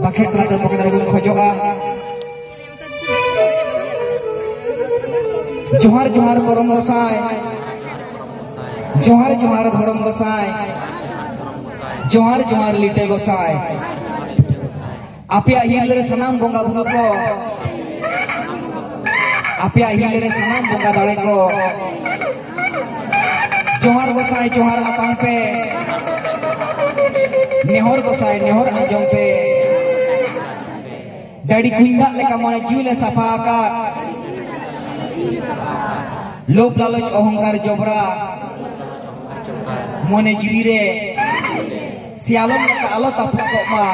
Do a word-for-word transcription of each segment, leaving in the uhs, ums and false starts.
ᱟᱠᱷᱮᱲ ᱛᱟᱞᱟᱛᱮ ᱵᱚᱸᱜᱟ ᱫᱟᱲᱮ ᱵᱚᱱ ᱠᱷᱚᱡᱚᱜᱼᱟ᱾ ᱡᱚᱦᱟᱨ ᱡᱚᱦᱟᱨ ᱠᱚᱨᱚᱢ ᱜᱚᱸᱥᱟᱭ, ᱡᱚᱦᱟᱨ ᱡᱚᱦᱟᱨ ᱫᱷᱚᱨᱚᱢ ᱜᱚᱸᱥᱟᱭ, ᱡᱚᱦᱟᱨ ᱡᱚᱦᱟᱨ ᱞᱤᱴᱟᱹ ᱜᱚᱸᱥᱟᱭ᱾ ᱟᱯᱮᱭᱟᱜ ᱦᱤᱨᱞᱟᱹ ᱨᱮ ᱥᱟᱱᱟᱢ ᱵᱚᱸᱜᱟ ᱵᱩᱨᱩ ᱠᱚ, ᱟᱯᱮᱭᱟᱜ ᱦᱤᱨᱞᱟᱹ ᱨᱮ ᱥᱟᱱᱟᱢ ᱵᱚᱸᱜᱟ ᱫᱟᱲᱮ ᱠᱚ, ᱡᱚᱦᱟᱨ ᱜᱚᱸᱥᱟᱭ ᱡᱚᱦᱟᱨ ᱟᱛᱟᱝ ᱯᱮ, ᱱᱮᱦᱚᱨ ᱜᱚᱸᱥᱟᱭ ᱱᱮᱦᱚᱨ ᱟᱸᱡᱚᱢ ᱯᱮ᱾ ᱰᱟᱹᱰᱤ ᱠᱩᱧ ᱫᱟᱜ ᱞᱮᱠᱟ ᱢᱚᱱᱮ ᱡᱤᱣᱤ ᱞᱮ ᱥᱟᱯᱷᱟ ᱟᱠᱟᱫ᱾ ᱞᱳᱵᱷ ᱞᱟᱞᱚᱪ ᱚᱦᱚᱝᱠᱟᱨ ᱡᱚᱵᱽᱨᱟ ᱢᱚᱱᱮ ᱡᱤᱣᱤ ᱨᱮ ᱥᱮᱭᱟᱞᱚᱢ ᱞᱮᱠᱟ ᱟᱞᱚ ᱛᱟᱹᱯᱩᱜ ᱠᱚᱜ ᱢᱟ᱾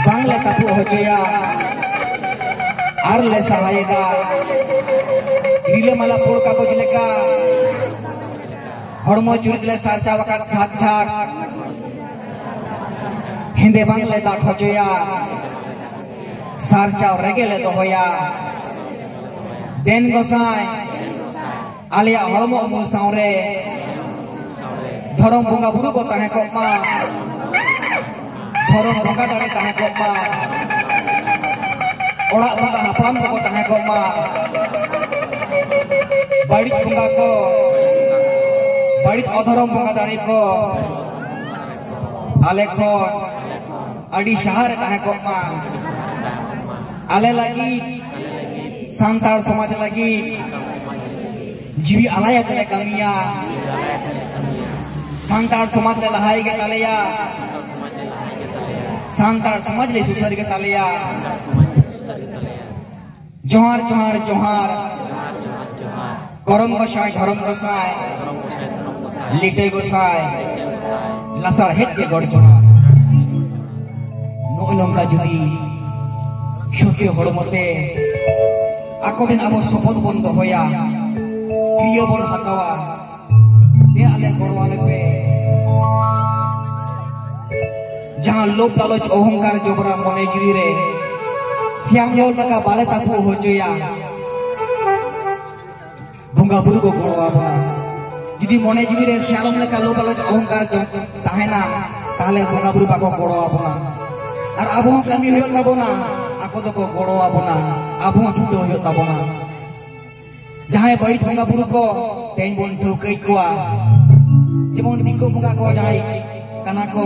ᱵᱟᱝ ᱞᱮ ᱛᱟᱹᱯᱩᱜ ᱦᱚᱪᱚᱭᱟ ᱟᱨ ᱞᱮ ᱥᱟᱦᱟᱭᱮᱫᱟ᱾ ᱨᱤᱞᱟᱹᱢᱟᱞᱟ ᱯᱩᱲ ᱠᱟᱜᱚᱡᱽ ᱞᱮᱠᱟ ᱦᱚᱲᱢᱚ ᱪᱩᱨᱤᱛ ᱞᱮ ᱥᱟᱨᱪᱟᱣ ᱟᱠᱟᱫ ᱡᱷᱟᱠ ᱡᱷᱟᱠ᱾ ᱦᱮᱸᱫᱮ ᱵᱟᱝ ᱞᱮ ᱫᱟᱜ ᱦᱚᱪᱚᱭᱟ, ᱥᱟᱨᱪᱟᱣ ᱨᱮᱜᱮ ᱞᱮ ᱫᱚᱦᱚᱭᱟ᱾ ᱫᱮᱱ ᱜᱚᱸᱥᱟᱭ, ᱟᱞᱮᱭᱟᱜ ᱦᱚᱲᱢᱚ ᱩᱢᱩᱞ ᱥᱟᱶᱨᱮ ᱫᱷᱚᱨᱚᱢ ᱵᱚᱸᱜᱟ ᱵᱩᱨᱩ ᱠᱚ ᱛᱟᱦᱮᱸ ᱠᱚᱜ ᱢᱟ, ᱫᱷᱚᱨᱚᱢ ᱵᱚᱸᱜᱟ ᱫᱟᱲᱮ ᱛᱟᱦᱮᱸ ᱠᱚᱜ ᱢᱟ, ᱚᱲᱟᱜ ᱵᱚᱸᱜᱟ ᱦᱟᱯᱲᱟᱢ ᱠᱚᱠᱚ ᱛᱟᱦᱮᱸ ᱠᱚᱜ ᱢᱟ᱾ ᱵᱟᱹᱲᱤᱡ ᱵᱚᱸᱜᱟ ᱠᱚ, ᱵᱟᱹᱲᱤᱡ ᱚᱫᱷᱚᱨᱚᱢ ᱵᱚᱸᱜᱟ ᱫᱟᱲᱮ ᱠᱚ ᱟᱞᱮ ᱠᱷᱚᱱ ᱟᱹᱰᱤ ᱥᱟᱦᱟ ᱨᱮ ᱛᱟᱦᱮᱸ ᱠᱚᱜ ᱢᱟ᱾ ᱟᱞᱮ ᱞᱟᱹᱜᱤᱫ, ᱥᱟᱱᱛᱟᱲ ᱥᱚᱢᱟᱡᱽ ᱞᱟᱹᱜᱤᱫ ᱡᱤᱣᱤ ᱟᱞᱟᱭ ᱠᱟᱛᱮ ᱞᱮ ᱠᱟᱹᱢᱤᱭᱟ᱾ ᱥᱟᱱᱛᱟᱲ ᱥᱚᱢᱟᱡᱽ ᱞᱮ ᱞᱟᱦᱟᱭ ᱜᱮ ᱛᱟᱞᱮᱭᱟ᱾ ᱥᱟᱱᱛᱟᱲ ᱥᱚᱢᱟᱡᱽ ᱞᱮ ᱥᱩᱥᱟᱹᱨ ᱜᱮ ᱛᱟᱞᱮᱭᱟ᱾ ᱡᱚᱦᱟᱨ, ᱡᱚᱦᱟᱨ, ᱡᱚᱦᱟᱨ᱾ ᱠᱚᱨᱚᱢ ᱜᱚᱸᱥᱟᱭ, ᱫᱷᱚᱨᱚᱢ ᱜᱚᱸᱥᱟᱭ, ᱞᱤᱴᱟᱹ ᱜᱚᱸᱥᱟᱭ, ᱞᱟᱥᱟᱲᱦᱮᱫ ᱜᱮ ᱜᱚᱰ ᱡᱚᱦᱟᱨ᱾ ᱱᱚᱜᱼᱚᱭ ᱱᱚᱝᱠᱟ ᱡᱩᱫᱤ ᱥᱩᱪᱤ ᱦᱚᱲᱢᱚ ᱛᱮ ᱟᱠᱚ ᱴᱷᱮᱱ ᱟᱵᱚ ᱥᱚᱯᱚᱛ ᱵᱚᱱ ᱫᱚᱦᱚᱭᱟ, ᱠᱨᱤᱭᱟᱹ ᱵᱚᱱ ᱦᱟᱛᱟᱣᱟ, ᱫᱮ ᱟᱞᱮ ᱜᱚᱲᱚ ᱟᱞᱮ ᱯᱮ᱾ ᱡᱟᱦᱟᱸ ᱞᱳᱵᱷ ᱞᱟᱞᱚᱪ ᱚᱦᱚᱝᱠᱟᱨ ᱡᱚᱵᱽᱨᱟ ᱢᱚᱱᱮ ᱡᱤᱣᱤ ᱨᱮ ᱥᱤᱭᱟᱢ ᱞᱚᱞ ᱞᱮᱠᱟ ᱵᱟᱞᱮ ᱛᱟᱹᱯᱩ ᱦᱚᱪᱚᱭᱟ᱾ ᱵᱚᱸᱜᱟ ᱵᱩᱨᱩ ᱠᱚ ᱜᱚᱲᱚ ᱟᱵᱚᱱᱟ᱾ ᱡᱩᱫᱤ ᱢᱚᱱᱮ ᱡᱤᱣᱤ ᱨᱮ ᱥᱤᱭᱟᱞᱚᱢ ᱞᱮᱠᱟ ᱞᱳᱵᱷ ᱞᱟᱞᱚᱪ ᱚᱦᱚᱝᱠᱟᱨ ᱡᱚ-, ᱛᱟᱦᱮᱱᱟ, ᱛᱟᱦᱞᱮ ᱵᱚᱸᱜᱟ ᱵᱩᱨᱩ ᱵᱟᱠᱚ ᱜᱚᱲᱚ ᱟᱵᱚᱱᱟ᱾ ᱟᱨ ᱟᱵᱚ ᱦᱚᱸ ᱠᱟᱹᱢᱤ ᱦᱩᱭᱩᱜ ᱛᱟᱵᱚᱱᱟ, ᱟᱠᱚ ᱫᱚᱠᱚ ᱜᱚᱲᱚ ᱟᱵᱚᱱᱟ, ᱟᱵᱚ ᱦᱚᱸ ᱪᱷᱩᱴᱟᱹᱣ ᱦᱩᱭᱩᱜ ᱛᱟᱵᱚᱱᱟ᱾ ᱡᱟᱦᱟᱸᱭ ᱵᱟᱹᱲᱤᱡ ᱵᱚᱸᱜᱟ ᱵᱩᱨᱩ ᱠᱚ ᱛᱮᱦᱮᱧ ᱵᱚᱱ ᱴᱷᱟᱹᱣᱠᱟᱹᱭᱮᱫ ᱠᱚᱣᱟ, ᱡᱮᱢᱚᱱ ᱫᱤᱠᱩ ᱵᱚᱸᱜᱟ ᱠᱚ ᱡᱟᱦᱟᱸᱭ ᱠᱟᱱᱟ ᱠᱚ,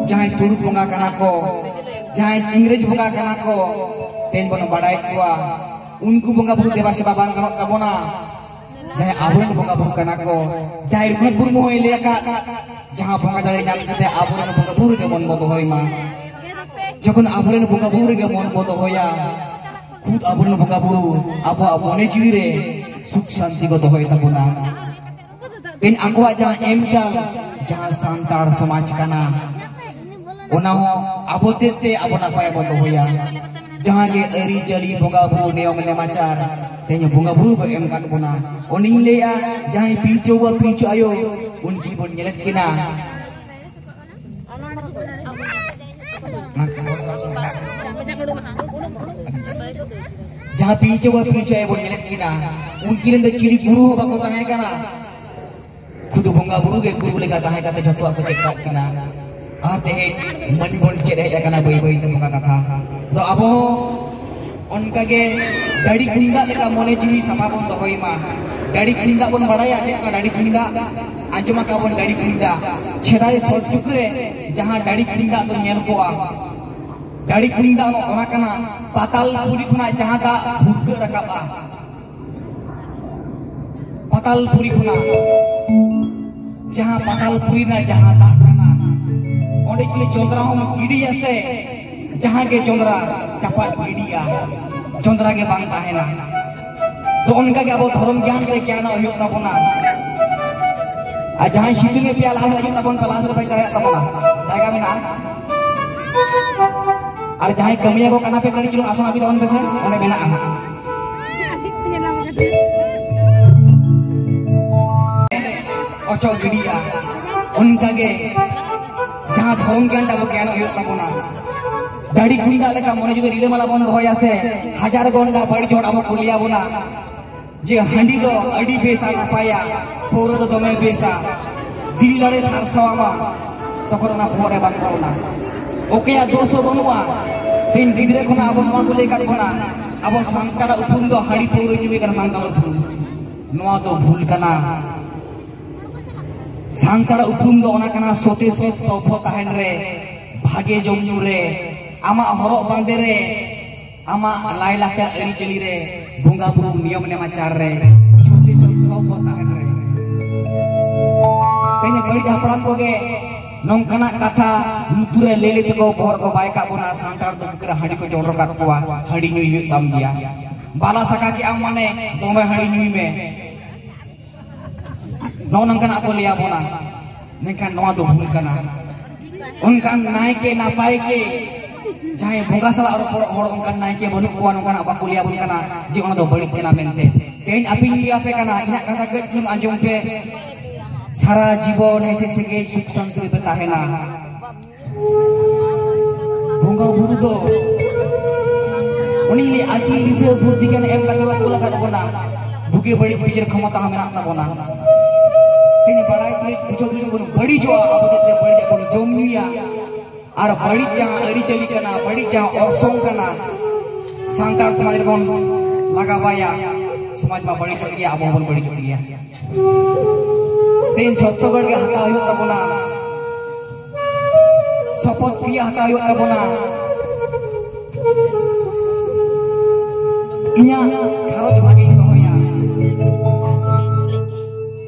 ᱡᱟᱦᱟᱸᱭ ᱛᱩᱲᱩᱠ ᱵᱚᱸᱜᱟ ᱠᱟᱱᱟ ᱠᱚ, ᱡᱟᱦᱟᱸᱭ ᱤᱝᱨᱮᱡᱽ ᱵᱚᱸᱜᱟ ᱠᱟᱱᱟ ᱠᱚ, ᱛᱮᱦᱮᱧ ᱵᱚᱱ ᱵᱟᱲᱟᱭᱮᱫ ᱠᱚᱣᱟ᱾ ᱩᱱᱠᱩ ᱵᱚᱸᱜᱟ ᱵᱩᱨᱩ ᱫᱮᱵᱟ ᱥᱮᱵᱟ ᱵᱟᱝ ᱜᱟᱱᱚᱜ ᱛᱟᱵᱚᱱᱟ᱾ ᱡᱟᱦᱟᱸᱭ ᱟᱵᱚᱨᱮᱱ ᱵᱚᱸᱜᱟ ᱵᱩᱨᱩ ᱠᱟᱱᱟ ᱠᱚ, ᱡᱟᱦᱟᱸᱭ ᱨᱚᱜᱷᱩᱱᱟᱛᱷ ᱢᱩᱨᱢᱩ ᱦᱚᱸᱭ ᱞᱟᱹᱭ ᱟᱠᱟᱫ, ᱡᱟᱦᱟᱸ ᱵᱚᱸᱜᱟ ᱫᱟᱲᱮ ᱧᱟᱢ ᱠᱟᱛᱮ ᱟᱵᱚᱨᱮᱱ ᱵᱚᱸᱜᱟ ᱵᱩᱨᱩ ᱨᱮᱜᱮ ᱢᱚᱱ ᱵᱚ ᱫᱚᱦᱚᱭ ᱢᱟ᱾ ᱡᱚᱠᱷᱚᱱ ᱟᱵᱚᱨᱮᱱ ᱵᱚᱸᱜᱟ ᱵᱩᱨᱩ ᱨᱮᱜᱮ ᱢᱚᱱ ᱵᱚ ᱫᱚᱦᱚᱭᱟ, ᱠᱷᱩᱫ ᱟᱵᱚᱨᱮᱱ ᱵᱚᱸᱜᱟ ᱵᱩᱨᱩ ᱟᱵᱚᱣᱟᱜ ᱢᱚᱱᱮ ᱡᱤᱣᱤ ᱨᱮ ᱥᱩᱠ ᱥᱟᱱᱛᱤ ᱠᱚ ᱫᱚᱦᱚᱭ ᱛᱟᱵᱚᱱᱟ᱾ ᱛᱮᱦᱮᱧ ᱟᱠᱚᱣᱟᱜ ᱡᱟᱦᱟᱸ ᱮᱢ ᱪᱟᱞ, ᱡᱟᱦᱟᱸ ᱥᱟᱱᱛᱟᱲ ᱥᱚᱢᱟᱡᱽ ᱠᱟᱱᱟ, ᱚᱱᱟ ᱦᱚᱸ ᱟᱵᱚ ᱛᱮ ᱛᱮ ᱟᱵᱚ ᱱᱟᱯᱟᱭ ᱵᱚ ᱫᱚᱦᱚᱭᱟ᱾ ᱡᱟᱦᱟᱸ ᱜᱮ ᱟᱹᱨᱤᱪᱟᱹᱞᱤ, ᱵᱚᱸᱜᱟ ᱵᱩᱨᱩ, ᱱᱤᱭᱚᱢ ᱱᱮᱢᱟᱪᱟᱨ, ᱛᱮᱦᱮᱧ ᱵᱚᱸᱜᱟ ᱵᱩᱨᱩ ᱠᱚ ᱮᱢ ᱟᱠᱟᱫ ᱵᱚᱱᱟ᱾ ᱚᱱᱮᱧ ᱞᱟᱹᱭᱟ, ᱡᱟᱦᱟᱸᱭ ᱯᱤᱞᱪᱩ ᱵᱟᱵᱟ, ᱯᱤᱞᱪᱩ ᱟᱭᱳ, ᱩᱱᱠᱤᱱ ᱵᱚᱱ ᱧᱮᱞᱮᱫ ᱠᱤᱱᱟ᱾ ᱡᱟᱦᱟᱸ ᱯᱤᱞᱪᱩ ᱵᱟᱵᱟ, ᱯᱤᱞᱪᱩ ᱟᱭᱳ ᱵᱚᱱ ᱧᱮᱞᱮᱫ ᱠᱤᱱᱟ, ᱩᱱᱠᱤᱱ ᱨᱮᱱ ᱫᱚ ᱪᱤᱞᱤ ᱜᱩᱨᱩ ᱦᱚᱸ ᱵᱟᱠᱚ ᱛᱟᱦᱮᱸ ᱠᱟᱱᱟ᱾ ᱠᱷᱩᱫ ᱵᱚᱸᱜᱟ ᱵᱩᱨᱩ ᱜᱮ ᱜᱩᱨᱩ ᱞᱮᱠᱟ ᱛᱟᱦᱮᱸ ᱠᱟᱛᱮ ᱡᱷᱚᱛᱚᱣᱟᱜ ᱠᱚ ᱪᱮᱫ ᱠᱟᱜ ᱠᱤᱱᱟ᱾ ᱟᱨ ᱛᱮᱦᱮᱧ ᱢᱟᱹᱱ ᱵᱚᱱ ᱪᱮᱫ ᱦᱮᱡ ᱟᱠᱟᱱᱟ ᱵᱟᱹᱭ ᱵᱟᱹᱭ ᱛᱮ ᱵᱚᱸᱜᱟ ᱠᱟᱛᱷᱟ᱾ ᱫᱚ ᱟᱵᱚ ᱦᱚᱸ ᱚᱱᱠᱟᱜᱮ ᱰᱟᱹᱰᱤ ᱠᱩᱧ ᱫᱟᱜ ᱞᱮᱠᱟ ᱢᱚᱱᱮ ᱡᱤᱣᱤ ᱥᱟᱯᱷᱟ ᱵᱚᱱ ᱫᱚᱦᱚᱭ ᱢᱟ᱾ ᱰᱟᱹᱰᱤ ᱠᱩᱧ ᱫᱟᱜ ᱵᱚᱱ ᱵᱟᱲᱟᱭᱟ, ᱪᱮᱫ ᱠᱟᱱᱟ ᱰᱟᱹᱰᱤ ᱠᱩᱧ ᱫᱟᱜ? ᱟᱸᱡᱚᱢ ᱟᱠᱟᱫ ᱵᱚᱱ ᱰᱟᱹᱰᱤ ᱠᱩᱧ ᱫᱟᱜ᱾ ᱥᱮᱫᱟᱭ ᱥᱚᱛ ᱡᱩᱜᱽ ᱨᱮ ᱡᱟᱦᱟᱸ ᱰᱟᱹᱰᱤ ᱠᱩᱧ ᱫᱟᱜ ᱫᱚ ᱧᱮᱞ ᱠᱚᱜᱼᱟ, ᱰᱟᱹᱰᱤ ᱠᱩᱧ ᱫᱟᱜ ᱚᱱᱟ ᱠᱟᱱᱟ, ᱯᱟᱛᱟᱞ ᱯᱩᱨᱤ ᱠᱷᱚᱱᱟᱜ ᱡᱟᱦᱟᱸ ᱫᱟᱜ ᱵᱷᱩᱨᱠᱟᱹᱜ ᱨᱟᱠᱟᱵᱼᱟ, ᱯᱟᱛᱟᱞᱯᱩᱨᱤ ᱠᱷᱚᱱᱟᱜ, ᱡᱟᱦᱟᱸ ᱯᱟᱛᱟᱞᱯᱩᱨᱤ ᱨᱮᱱᱟᱜ ᱡᱟᱦᱟᱸ ᱫᱟᱜ ᱠᱟᱱᱟ, ᱚᱸᱰᱮ ᱡᱩᱫᱤ ᱡᱚᱸᱫᱽᱨᱟ ᱦᱚᱸᱢ ᱜᱤᱰᱤᱭᱟ ᱥᱮ, ᱡᱟᱦᱟᱸ ᱜᱮ ᱡᱚᱸᱫᱽᱨᱟ ᱪᱟᱯᱟᱫ ᱜᱤᱰᱤᱜᱼᱟ, ᱡᱚᱸᱫᱽᱨᱟ ᱜᱮ ᱵᱟᱝ ᱛᱟᱦᱮᱱᱟ᱾ ᱛᱚ ᱚᱱᱠᱟ ᱜᱮ ᱟᱵᱚ ᱫᱷᱚᱨᱚᱢ ᱜᱮᱭᱟᱱ ᱛᱮ ᱜᱮᱭᱟᱱᱚᱜ ᱦᱩᱭᱩᱜ ᱛᱟᱵᱚᱱᱟ᱾ ᱟᱨ ᱡᱟᱦᱟᱸᱭ ᱥᱤᱛᱩᱝ ᱮ ᱯᱮᱭᱟ, ᱞᱟᱦᱟ ᱥᱮᱫ ᱦᱤᱡᱩᱜ ᱛᱟᱵᱚᱱ ᱯᱮ, ᱞᱟᱦᱟ ᱥᱮᱫ ᱵᱟᱭ ᱫᱟᱲᱮᱭᱟᱜ ᱛᱟᱵᱚᱱᱟ, ᱡᱟᱭᱜᱟ ᱢᱮᱱᱟᱜᱼᱟ᱾ ᱟᱨ ᱡᱟᱦᱟᱸᱭ ᱠᱟᱹᱢᱤᱭᱟᱹ ᱠᱚ ᱠᱟᱱᱟ ᱯᱮ, ᱠᱟᱹᱴᱤᱡ ᱪᱩᱞᱩᱝ ᱟᱥᱚᱱ ᱟᱹᱜᱩᱭ ᱛᱟᱵᱚᱱ ᱯᱮᱥᱮ, ᱚᱸᱰᱮ ᱢᱮᱱᱟᱜᱼᱟ ᱦᱟᱸᱜ᱾ ᱚᱪᱚᱜ ᱜᱤᱰᱤᱜᱼᱟ᱾ ᱚᱱᱠᱟᱜᱮ ᱡᱟᱦᱟᱸ ᱫᱷᱚᱨᱚᱢ ᱜᱮᱭᱟᱱ ᱟᱵᱚ ᱜᱮᱭᱟᱱ ᱦᱩᱭᱩᱜ ᱛᱟᱵᱚᱱᱟ, ᱰᱟᱹᱰᱤ ᱠᱩᱧ ᱫᱟᱜ ᱞᱮᱠᱟ ᱢᱚᱱᱮ ᱡᱩᱫᱤ ᱨᱤᱞᱟᱹᱢᱟᱞᱟ ᱵᱚᱱ ᱫᱚᱦᱚᱭᱟ ᱥᱮ, ᱦᱟᱡᱟᱨ ᱜᱚᱱᱰᱟ ᱵᱟᱹᱲᱤᱡ ᱦᱚᱲ ᱟᱵᱚ ᱠᱚ ᱞᱟᱹᱭ ᱟᱵᱚᱱᱟ ᱡᱮ ᱦᱟᱺᱰᱤ ᱫᱚ ᱟᱹᱰᱤ ᱵᱮᱥᱟ, ᱱᱟᱯᱟᱭᱟ, ᱯᱟᱹᱣᱨᱟᱹ ᱫᱚ ᱫᱚᱢᱮ ᱵᱮᱥᱟ, ᱫᱤᱞ ᱫᱟᱲᱮ ᱥᱟᱨᱥᱟᱣᱟᱢᱟ, ᱛᱚᱠᱷᱚᱱ ᱚᱱᱟ ᱵᱚᱦᱚᱜ ᱨᱮ ᱵᱟᱝ ᱵᱚᱞᱚᱱᱟ᱾ ᱚᱠᱚᱭᱟᱜ ᱫᱳᱥ ᱦᱚᱸ ᱵᱟᱹᱱᱩᱜᱼᱟ᱾ ᱛᱮᱦᱮᱧ ᱜᱤᱫᱽᱨᱟᱹ ᱠᱷᱚᱱᱟᱜ ᱟᱵᱚ ᱱᱚᱣᱟ ᱠᱚ ᱞᱟᱹᱭ ᱠᱟᱫ ᱵᱚᱱᱟ, ᱟᱵᱚ ᱥᱟᱱᱛᱟᱲᱟᱜ ᱩᱯᱨᱩᱢ ᱫᱚ ᱦᱟᱺᱰᱤ ᱯᱟᱹᱣᱨᱟᱹ ᱧᱩ ᱜᱮ ᱠᱟᱱᱟ᱾ ᱥᱟᱱᱛᱟᱲᱟᱜ ᱩᱯᱨᱩᱢ ᱱᱚᱣᱟ ᱫᱚ ᱵᱷᱩᱞ ᱠᱟᱱᱟ᱾ ᱥᱟᱱᱛᱟᱲᱟᱜ ᱩᱯᱨᱩᱢ ᱫᱚ ᱚᱱᱟ ᱠᱟᱱᱟ, ᱥᱚᱛᱮ ᱥᱚᱛ ᱥᱚᱵᱷᱚ ᱛᱟᱦᱮᱱ ᱨᱮ, ᱵᱷᱟᱜᱮ ᱡᱚᱢ ᱧᱩ ᱨᱮ, ᱟᱢᱟᱜ ᱦᱚᱨᱚᱜ ᱵᱟᱸᱫᱮ ᱨᱮ, ᱟᱢᱟᱜ ᱞᱟᱭᱼᱞᱟᱠᱪᱟᱨ ᱟᱹᱨᱤᱪᱟᱹᱞᱤ ᱨᱮ, ᱵᱚᱸᱜᱟ ᱵᱩᱨᱩ ᱱᱤᱭᱚᱢ ᱱᱮᱢᱟᱪᱟᱨ ᱨᱮ, ᱡᱷᱚᱛᱚ ᱥᱚᱵ ᱥᱚᱵ ᱵᱚ ᱛᱟᱦᱮᱱ ᱨᱮ᱾ ᱛᱮᱦᱮᱧ ᱵᱟᱹᱲᱤᱡ ᱦᱟᱯᱲᱟᱢ ᱠᱚᱜᱮ ᱱᱚᱝᱠᱟᱱᱟᱜ ᱠᱟᱛᱷᱟ ᱞᱩᱛᱩᱨ ᱨᱮ ᱞᱟᱹᱭ ᱞᱟᱹᱭ ᱛᱮᱠᱚ ᱵᱚᱦᱚᱜ ᱨᱮᱠᱚ ᱵᱟᱭ ᱠᱟᱜ ᱵᱚᱱᱟ, ᱥᱟᱱᱛᱟᱲ ᱫᱚ ᱜᱤᱫᱽᱨᱟᱹ ᱦᱟᱺᱰᱤ ᱠᱚ ᱪᱚᱰᱚᱨ ᱠᱟᱜ ᱠᱚᱣᱟ, ᱦᱟᱺᱰᱤ ᱧᱩᱭ ᱦᱩᱭᱩᱜ ᱛᱟᱢ ᱜᱮᱭᱟ᱾ ᱵᱟᱞᱟ ᱥᱟᱠᱟ ᱠᱮᱜ ᱟᱢ ᱢᱟᱱᱮ ᱫᱚᱢᱮ ᱦᱟᱺᱰᱤ ᱧᱩᱭ ᱢᱮ᱾ ᱱᱚᱜᱼᱚ ᱱᱚᱝᱠᱟᱱᱟᱜ ᱠᱚ ᱞᱟᱹᱭ ᱟᱵᱚᱱᱟ, ᱢᱮᱱᱠᱷᱟᱱ ᱱᱚᱣᱟ ᱫᱚ ᱵᱷᱩᱞ ᱠᱟᱱᱟ᱾ ᱚᱱᱠᱟᱱ ᱱᱟᱭᱠᱮ ᱱᱟᱯᱟᱭ ᱠᱮ ᱡᱟᱦᱟᱸᱭ ᱵᱚᱸᱜᱟ ᱥᱟᱞᱟᱜ ᱨᱚᱯᱚᱲᱚᱜ ᱦᱚᱲ, ᱚᱱᱠᱟᱱ ᱱᱟᱭᱠᱮ ᱵᱟᱹᱱᱩᱜ ᱠᱚᱣᱟ, ᱱᱚᱝᱠᱟᱱᱟᱜ ᱵᱟᱠᱚ ᱞᱟᱹᱭ ᱟᱵᱚᱱ ᱠᱟᱱᱟ ᱡᱮ ᱚᱱᱟ ᱫᱚ ᱵᱟᱹᱲᱤᱡ ᱠᱟᱱᱟ ᱢᱮᱱᱛᱮ᱾ ᱛᱮᱦᱮᱧ ᱟᱯᱮᱧ ᱞᱟᱹᱭ ᱟᱯᱮ ᱠᱟᱱᱟ, ᱤᱧᱟᱹᱜ ᱠᱟᱛᱷᱟ ᱠᱟᱹᱡ ᱪᱩᱞᱩᱝ ᱟᱸᱡᱚᱢ ᱯᱮ᱾ ᱥᱟᱨᱟ ᱡᱤᱵᱚᱱ ᱦᱮᱸᱥᱮ ᱥᱟᱹᱜᱟᱹᱭ ᱥᱩᱠ ᱥᱟᱱᱛᱤ ᱨᱮᱯᱮ ᱛᱟᱦᱮᱱᱟ᱾ ᱵᱚᱸᱜᱟ ᱵᱩᱨᱩ ᱫᱚ ᱩᱱᱤ ᱟᱹᱠᱤᱞ ᱫᱤᱥᱟᱹ ᱵᱩᱫᱽᱫᱷᱤ ᱜᱮᱭᱟᱱ ᱮᱢ ᱠᱟᱛᱮ ᱵᱟᱠᱚ ᱠᱩᱞ ᱟᱠᱟᱫ ᱵᱚᱱᱟ, ᱵᱩᱜᱤ ᱵᱟᱹᱲᱤᱡ ᱵᱤᱪᱟᱹᱨ ᱠᱷᱚᱢᱚᱛᱟ ᱦᱚᱸ ᱢᱮᱱᱟᱜ ᱛᱟᱵᱚᱱᱟ᱾ ᱛᱮᱦᱮᱧ ᱵᱟᱲᱟᱭ ᱛᱩᱞᱩᱡ ᱵᱩᱡᱷᱟᱹᱣ ᱛᱩᱞᱩᱡ ᱵᱚᱱ ᱵᱟᱹᱲᱤᱡᱚᱜᱼᱟ, ᱟᱵᱚ ᱛᱮᱫ ᱛᱮ ᱵᱟᱹᱲᱤᱡᱟᱜ ᱵᱚᱱ ᱡᱚᱢ ᱧᱩᱭᱟ᱾ ᱟᱨ ᱵᱟᱹᱲᱤᱡ ᱡᱟᱦᱟᱸ ᱟᱹᱨᱤᱪᱟᱹᱞᱤ ᱠᱟᱱᱟ, ᱵᱟᱹᱲᱤᱡ ᱡᱟᱦᱟᱸ ᱚᱨᱥᱚᱝ ᱠᱟᱱᱟ, ᱥᱟᱱᱛᱟᱲ ᱥᱚᱢᱟᱡᱽ ᱨᱮᱵᱚᱱ ᱞᱟᱜᱟᱣᱟᱭᱟ, ᱥᱚᱢᱟᱡᱽ ᱢᱟ ᱵᱟᱹᱲᱤᱡᱚᱜ ᱜᱮᱭᱟ, ᱟᱵᱚ ᱦᱚᱸᱵᱚᱱ ᱵᱟᱹᱲᱤᱡᱚᱜ ᱜᱮᱭᱟ᱾ ᱛᱮᱦᱮᱧ ᱡᱷᱚᱛᱚ ᱦᱚᱲ ᱜᱮ ᱦᱟᱛᱟᱣ ᱦᱩᱭᱩᱜ ᱛᱟᱵᱚᱱᱟ, ᱥᱚᱯᱚᱛ ᱯᱮᱭᱟ ᱦᱟᱛᱟᱣ ᱦᱩᱭᱩᱜ ᱛᱟᱵᱚᱱᱟ᱾ ᱤᱧᱟᱹᱜ ᱜᱷᱟᱨᱚᱸᱡᱽ ᱵᱷᱟᱜᱮᱧ ᱫᱚᱦᱚᱭᱟ,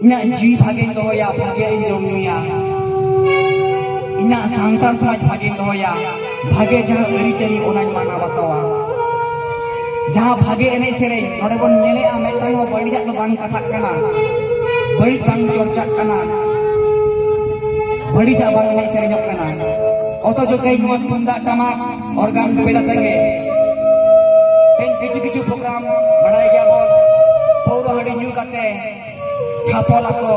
ᱤᱧᱟᱹᱜ ᱡᱤᱣᱤ ᱵᱷᱟᱜᱮᱧ ᱫᱚᱦᱚᱭᱟ, ᱵᱷᱟᱜᱮ ᱤᱧ ᱡᱚᱢ ᱧᱩᱭᱟ, ᱤᱧᱟᱹᱜ ᱥᱟᱱᱛᱟᱲ ᱥᱚᱢᱟᱡᱽ ᱵᱷᱟᱜᱮᱧ ᱫᱚᱦᱚᱭᱟ, ᱵᱷᱟᱜᱮ ᱡᱟᱦᱟᱸ ᱟᱹᱨᱤᱪᱟᱹᱞᱤ ᱚᱱᱟᱧ ᱢᱟᱱᱟᱣ ᱵᱟᱛᱟᱣᱟ᱾ ᱡᱟᱦᱟᱸ ᱵᱷᱟᱜᱮ ᱮᱱᱮᱡ ᱥᱮᱨᱮᱧ ᱱᱚᱰᱮ ᱵᱚᱱ ᱧᱮᱞᱮᱜᱼᱟ, ᱢᱤᱫᱴᱟᱝ ᱦᱚᱸ ᱵᱟᱹᱲᱤᱡᱟᱜ ᱫᱚ ᱵᱟᱝ ᱠᱟᱛᱷᱟᱜ ᱠᱟᱱᱟ, ᱵᱟᱹᱲᱤᱡ ᱵᱟᱝ ᱪᱚᱨᱪᱟᱜ ᱠᱟᱱᱟ, ᱵᱟᱹᱲᱤᱡᱟᱜ ᱵᱟᱝ ᱮᱱᱮᱡ ᱥᱮᱨᱮᱧᱚᱜ ᱠᱟᱱᱟ᱾ ᱚᱛᱷᱚᱪᱚ ᱛᱮᱦᱮᱧ ᱱᱚᱣᱟ ᱛᱩᱢᱫᱟᱜ ᱴᱟᱢᱟᱠ ᱚᱨᱜᱟᱱ ᱵᱮᱲᱟ ᱛᱮᱜᱮ ᱛᱮᱦᱮᱧ ᱠᱤᱪᱷᱩ ᱠᱤᱪᱷᱩ ᱯᱨᱳᱜᱨᱟᱢ ᱵᱟᱲᱟᱭ ᱜᱮᱭᱟᱵᱚᱱ, ᱯᱟᱹᱣᱨᱟᱹ ᱦᱟᱺᱰᱤ ᱧᱩ ᱠᱟᱛᱮ ᱪᱷᱟᱯᱚᱞ ᱟᱠᱚ,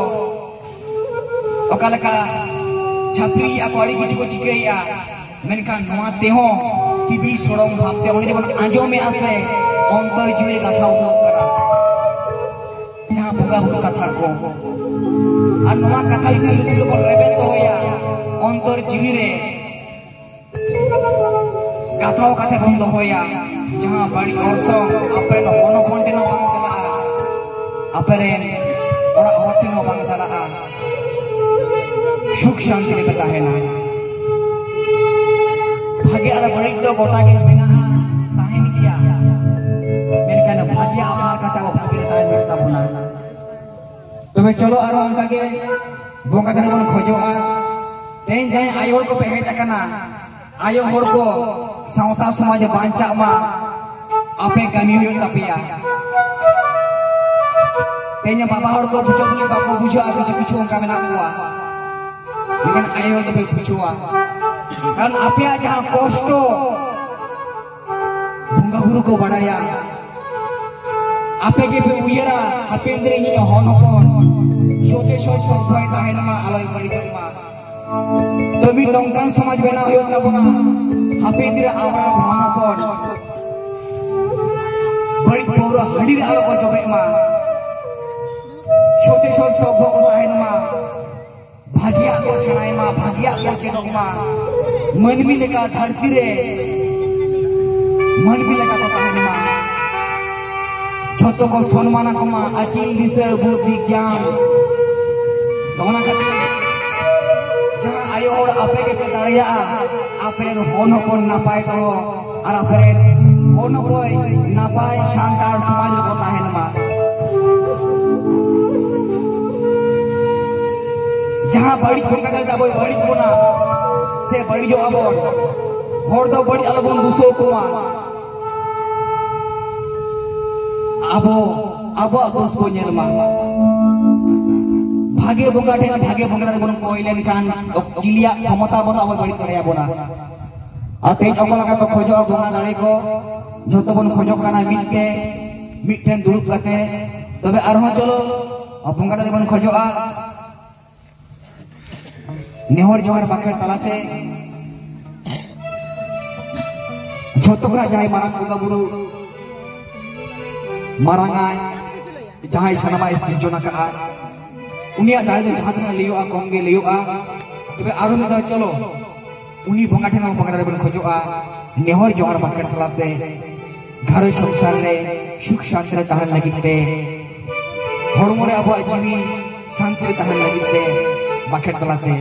ᱚᱠᱟ ᱞᱮᱠᱟ ᱪᱷᱟᱹᱯᱨᱤ ᱟᱠᱚ, ᱟᱹᱰᱤ ᱠᱤᱪᱷᱩ ᱠᱚ ᱪᱤᱠᱟᱹᱭᱮᱜᱼᱟ᱾ ᱢᱮᱱᱠᱷᱟᱱ ᱱᱚᱣᱟ ᱛᱮᱦᱚᱸ ᱥᱤᱵᱤᱞ ᱥᱚᱲᱚᱢ ᱵᱷᱟᱵᱽᱛᱮ ᱚᱸᱰᱮ ᱡᱮᱢᱚᱱ ᱟᱸᱡᱚᱢᱮᱜᱼᱟ ᱥᱮ, ᱚᱱᱛᱚᱨ ᱡᱤᱣᱤ ᱨᱮ ᱠᱟᱛᱷᱟ ᱩᱰᱩᱠᱚᱜ ᱠᱟᱱᱟ, ᱡᱟᱦᱟᱸ ᱵᱚᱸᱜᱟ ᱵᱩᱨᱩ ᱠᱟᱛᱷᱟ ᱠᱚ᱾ ᱟᱨ ᱱᱚᱣᱟ ᱠᱟᱛᱷᱟ ᱡᱩᱫᱤ ᱞᱩᱛᱩᱨ ᱨᱮᱵᱚᱱ ᱨᱮᱵᱮᱫ ᱫᱚᱦᱚᱭᱟ, ᱚᱱᱛᱚᱨ ᱡᱤᱣᱤ ᱨᱮ ᱜᱟᱛᱷᱟᱣ ᱠᱟᱛᱮ ᱵᱚᱱ ᱫᱚᱦᱚᱭᱟ, ᱡᱟᱦᱟᱸ ᱵᱟᱹᱲᱤᱡ ᱚᱨᱥᱚᱝ ᱟᱯᱮᱨᱮᱱ ᱦᱚᱱ ᱦᱚᱯᱚᱱ ᱴᱷᱮᱱ ᱦᱚᱸ ᱵᱟᱝ ᱪᱟᱞᱟᱜᱼᱟ, ᱟᱯᱮᱨᱮᱱ ᱚᱲᱟᱜ ᱦᱚᱲ ᱴᱷᱮᱱ ᱦᱚᱸ ᱵᱟᱝ ᱪᱟᱞᱟᱜᱼᱟ, ᱥᱩᱠ ᱥᱟᱱᱛᱤ ᱨᱮᱯᱮ ᱛᱟᱦᱮᱱᱟ᱾ ᱵᱷᱟᱜᱮ ᱟᱨ ᱵᱟᱹᱲᱤᱡ ᱫᱚ ᱜᱚᱴᱟ ᱜᱮ ᱢᱮᱱᱟᱜᱼᱟ, ᱛᱟᱦᱮᱱ ᱜᱮᱭᱟ, ᱢᱮᱱᱠᱷᱟᱱ ᱵᱷᱟᱜᱮ ᱟᱯᱱᱟᱨ ᱠᱟᱛᱮ ᱟᱵᱚ ᱵᱷᱟᱜᱮ ᱨᱮ ᱛᱟᱦᱮᱱ ᱦᱩᱭᱩᱜ ᱛᱟᱵᱚᱱᱟ᱾ ᱛᱚᱵᱮ ᱪᱚᱞᱚ ᱟᱨᱦᱚᱸ ᱚᱱᱠᱟ ᱜᱮ ᱵᱚᱸᱜᱟ ᱛᱟᱞᱟ ᱵᱚᱱ ᱠᱷᱚᱡᱚᱜᱼᱟ᱾ ᱛᱮᱦᱮᱧ ᱡᱟᱦᱟᱸᱭ ᱟᱭᱳ ᱦᱚᱲ ᱠᱚᱯᱮ ᱦᱮᱡ ᱟᱠᱟᱱᱟ, ᱟᱭᱳ ᱦᱚᱲ ᱠᱚ, ᱥᱟᱶᱛᱟ ᱥᱚᱢᱟᱡᱽ ᱵᱟᱧᱪᱟᱜ ᱢᱟ, ᱟᱯᱮ ᱠᱟᱹᱢᱤ ᱦᱩᱭᱩᱜ ᱛᱟᱯᱮᱭᱟ᱾ ᱛᱮᱦᱮᱧ ᱵᱟᱵᱟ ᱦᱚᱲ ᱠᱚ ᱵᱩᱡᱷᱟᱹᱣ ᱜᱮ ᱵᱟᱠᱚ ᱵᱩᱡᱷᱟᱹᱜᱼᱟ, ᱠᱤᱪᱷᱩ ᱠᱤᱪᱷᱩ ᱚᱱᱠᱟ ᱢᱮᱱᱟᱜ ᱠᱚᱣᱟ, ᱢᱮᱱᱠᱷᱟᱱ ᱟᱭᱳ ᱦᱚᱲ ᱫᱚᱯᱮ ᱵᱩᱡᱷᱟᱹᱣᱟ, ᱠᱟᱨᱚᱱ ᱟᱯᱮᱭᱟᱜ ᱡᱟᱦᱟᱸ ᱠᱚᱥᱴᱚ ᱵᱚᱸᱜᱟ ᱵᱩᱨᱩ ᱠᱚ ᱵᱟᱲᱟᱭᱟ᱾ ᱟᱯᱮ ᱜᱮᱯᱮ ᱩᱭᱦᱟᱹᱨᱟ, ᱦᱟᱯᱮᱱ ᱫᱤᱱ ᱨᱮ ᱤᱧᱤᱡ ᱦᱚᱱ ᱦᱚᱯᱚᱱ ᱥᱚᱛᱮ ᱥᱚᱛ ᱥᱚᱵᱷᱚᱭ ᱛᱟᱦᱮᱱ ᱢᱟ, ᱟᱞᱚᱭ ᱵᱟᱹᱲᱤᱡᱚᱜ ᱢᱟ᱾ ᱛᱚ ᱢᱤᱫ ᱱᱚᱝᱠᱟᱱ ᱥᱚᱢᱟᱡᱽ ᱵᱮᱱᱟᱣ ᱦᱩᱭᱩᱜ ᱛᱟᱵᱚᱱᱟ, ᱦᱟᱯᱮᱱ ᱫᱤᱱ ᱨᱮ ᱟᱵᱚᱨᱮᱱ ᱦᱚᱱ ᱦᱚᱯᱚᱱ ᱵᱟᱹᱲᱤᱡ ᱯᱟᱹᱣᱨᱟᱹ ᱦᱟᱺᱰᱤ ᱨᱮ ᱟᱞᱚ ᱠᱚ ᱡᱚᱵᱮᱜ ᱢᱟ, ᱥᱚᱛᱮ ᱥᱚᱛ ᱥᱚᱵᱷᱚ ᱠᱚ ᱛᱟᱦᱮᱱ ᱢᱟ, ᱵᱷᱟᱹᱜᱤᱭᱟᱜ ᱠᱚ ᱥᱮᱬᱟᱭ ᱢᱟ, ᱵᱷᱟᱹᱜᱤᱭᱟᱜ ᱠᱚ ᱪᱮᱫᱚᱜ ᱢᱟ, ᱢᱟᱹᱱᱢᱤ ᱞᱮᱠᱟ ᱫᱷᱟᱹᱨᱛᱤ ᱨᱮ ᱢᱟᱹᱱᱢᱤ ᱞᱮᱠᱟ ᱠᱚ ᱛᱟᱦᱮᱱ ᱢᱟ, ᱡᱷᱚᱛᱚ ᱠᱚ ᱥᱚᱱᱢᱟᱱ ᱟᱠᱚ ᱢᱟ, ᱟᱹᱠᱤᱞ ᱫᱤᱥᱟᱹ ᱵᱩᱫᱽᱫᱷᱤ ᱜᱮᱭᱟᱱ᱾ ᱚᱱᱟ ᱠᱷᱟᱹᱛᱤᱨ ᱡᱟᱦᱟᱸ ᱟᱭᱳ ᱦᱚᱲ ᱟᱯᱮ ᱜᱮᱯᱮ ᱫᱟᱲᱮᱭᱟᱜᱼᱟ, ᱟᱯᱮ ᱨᱮᱱ ᱦᱚᱱ ᱦᱚᱯᱚᱱ ᱱᱟᱯᱟᱭ ᱫᱚᱦᱚ ᱟᱨ ᱟᱯᱮ ᱨᱮᱱ ᱦᱚᱱ ᱦᱚᱯᱚᱱ ᱱᱟᱯᱟᱭ ᱥᱟᱱᱛᱟᱲ ᱥᱚᱢᱟᱡᱽ ᱨᱮᱠᱚ ᱛᱟᱦᱮᱱ ᱢᱟ᱾ ᱡᱟᱦᱟᱸ ᱵᱟᱹᱲᱤᱡ ᱵᱚᱱ ᱠᱟᱛᱮ ᱟᱵᱚ ᱵᱟᱹᱲᱤᱡ ᱵᱚᱱᱟ ᱥᱮ ᱵᱟᱹᱲᱤᱡᱚᱜ ᱟᱵᱚᱱ, ᱦᱚᱲ ᱫᱚ ᱵᱟᱹᱲᱤᱡ ᱟᱞᱚᱵᱚᱱ ᱫᱩᱥᱟᱹᱣ ᱠᱚᱢᱟ᱾ ᱟᱵᱚ ᱟᱵᱚᱣᱟᱜ ᱫᱳᱥ ᱵᱚᱱ ᱧᱮᱞ ᱢᱟ᱾ ᱵᱷᱟᱜᱮ ᱵᱚᱸᱜᱟ ᱴᱷᱮᱱ ᱵᱷᱟᱜᱮ ᱵᱚᱸᱜᱟ ᱨᱮᱵᱚᱱ ᱠᱚᱭ ᱞᱮᱱᱠᱷᱟᱱ ᱪᱤᱞᱤᱭᱟᱜ ᱠᱷᱚᱢᱚᱛᱟ ᱵᱟᱹᱱᱩᱜ ᱟᱵᱚ ᱵᱟᱹᱲᱤᱡ ᱫᱟᱲᱮᱭᱟᱵᱚᱱᱟ᱾ ᱟᱨ ᱛᱮᱦᱮᱧ ᱚᱠᱟ ᱞᱮᱠᱟ ᱠᱚ ᱠᱷᱚᱡᱚᱜᱼᱟ ᱵᱚᱸᱜᱟ ᱫᱟᱲᱮ ᱠᱚ, ᱡᱷᱚᱛᱚ ᱵᱚᱱ ᱠᱷᱚᱡᱚᱜ ᱠᱟᱱᱟ ᱢᱤᱫ ᱛᱮ, ᱢᱤᱫᱴᱷᱮᱱ ᱫᱩᱲᱩᱵ ᱠᱟᱛᱮ᱾ ᱛᱚᱵᱮ ᱟᱨᱦᱚᱸ ᱪᱚᱞᱚ ᱵᱚᱸᱜᱟ ᱫᱟᱲᱮ ᱵᱚᱱ ᱠᱷᱚᱡᱚᱜᱼᱟ᱾ ᱱᱮᱦᱚᱨ ᱡᱚᱦᱟᱨ ᱵᱟᱠᱷᱮᱲ ᱛᱟᱞᱟᱛᱮ ᱡᱷᱚᱛᱚ ᱠᱷᱚᱱᱟᱜ ᱡᱟᱦᱟᱸᱭ ᱢᱟᱨᱟᱝ ᱵᱚᱸᱜᱟ ᱵᱩᱨᱩ ᱢᱟᱨᱟᱝ ᱟᱭ, ᱡᱟᱦᱟᱸᱭ ᱥᱟᱱᱟᱢᱟᱜ ᱮ ᱥᱤᱨᱡᱚᱱ ᱟᱠᱟᱫᱼᱟ, ᱩᱱᱤᱭᱟᱜ ᱫᱟᱲᱮ ᱫᱚ ᱡᱟᱦᱟᱸ ᱛᱤᱱᱟᱹᱜ ᱞᱟᱹᱭᱚᱜᱼᱟ, ᱠᱚᱢ ᱜᱮ ᱞᱟᱹᱭᱚᱜᱼᱟ᱾ ᱛᱚᱵᱮ ᱟᱨᱚ ᱢᱤᱫ ᱫᱷᱟᱣ ᱪᱚᱞᱚ, ᱩᱱᱤ ᱵᱚᱸᱜᱟ ᱴᱷᱮᱱ ᱦᱚᱸ ᱵᱚᱸᱜᱟ ᱫᱟᱲᱮ ᱵᱚᱱ ᱠᱷᱚᱡᱚᱜᱼᱟ, ᱱᱮᱦᱚᱨ ᱡᱚᱦᱟᱨ ᱵᱟᱠᱷᱮᱲ ᱛᱟᱞᱟᱛᱮ ᱜᱷᱟᱨᱚᱸᱡᱽ ᱥᱚᱝᱥᱟᱨ ᱨᱮ ᱥᱩᱠ ᱥᱟᱱᱛᱤ ᱨᱮ ᱛᱟᱦᱮᱱ ᱞᱟᱹᱜᱤᱫ ᱛᱮ, ᱦᱚᱲᱢᱚ ᱨᱮ ᱟᱵᱚᱣᱟᱜ ᱡᱤᱣᱤ ᱥᱟᱱᱛᱤ ᱨᱮ ᱛᱟᱦᱮᱱ ᱞᱟᱹᱜᱤᱫ ᱛᱮ ᱵᱟᱠᱷᱮᱲ ᱛᱟᱞᱟᱛᱮ᱾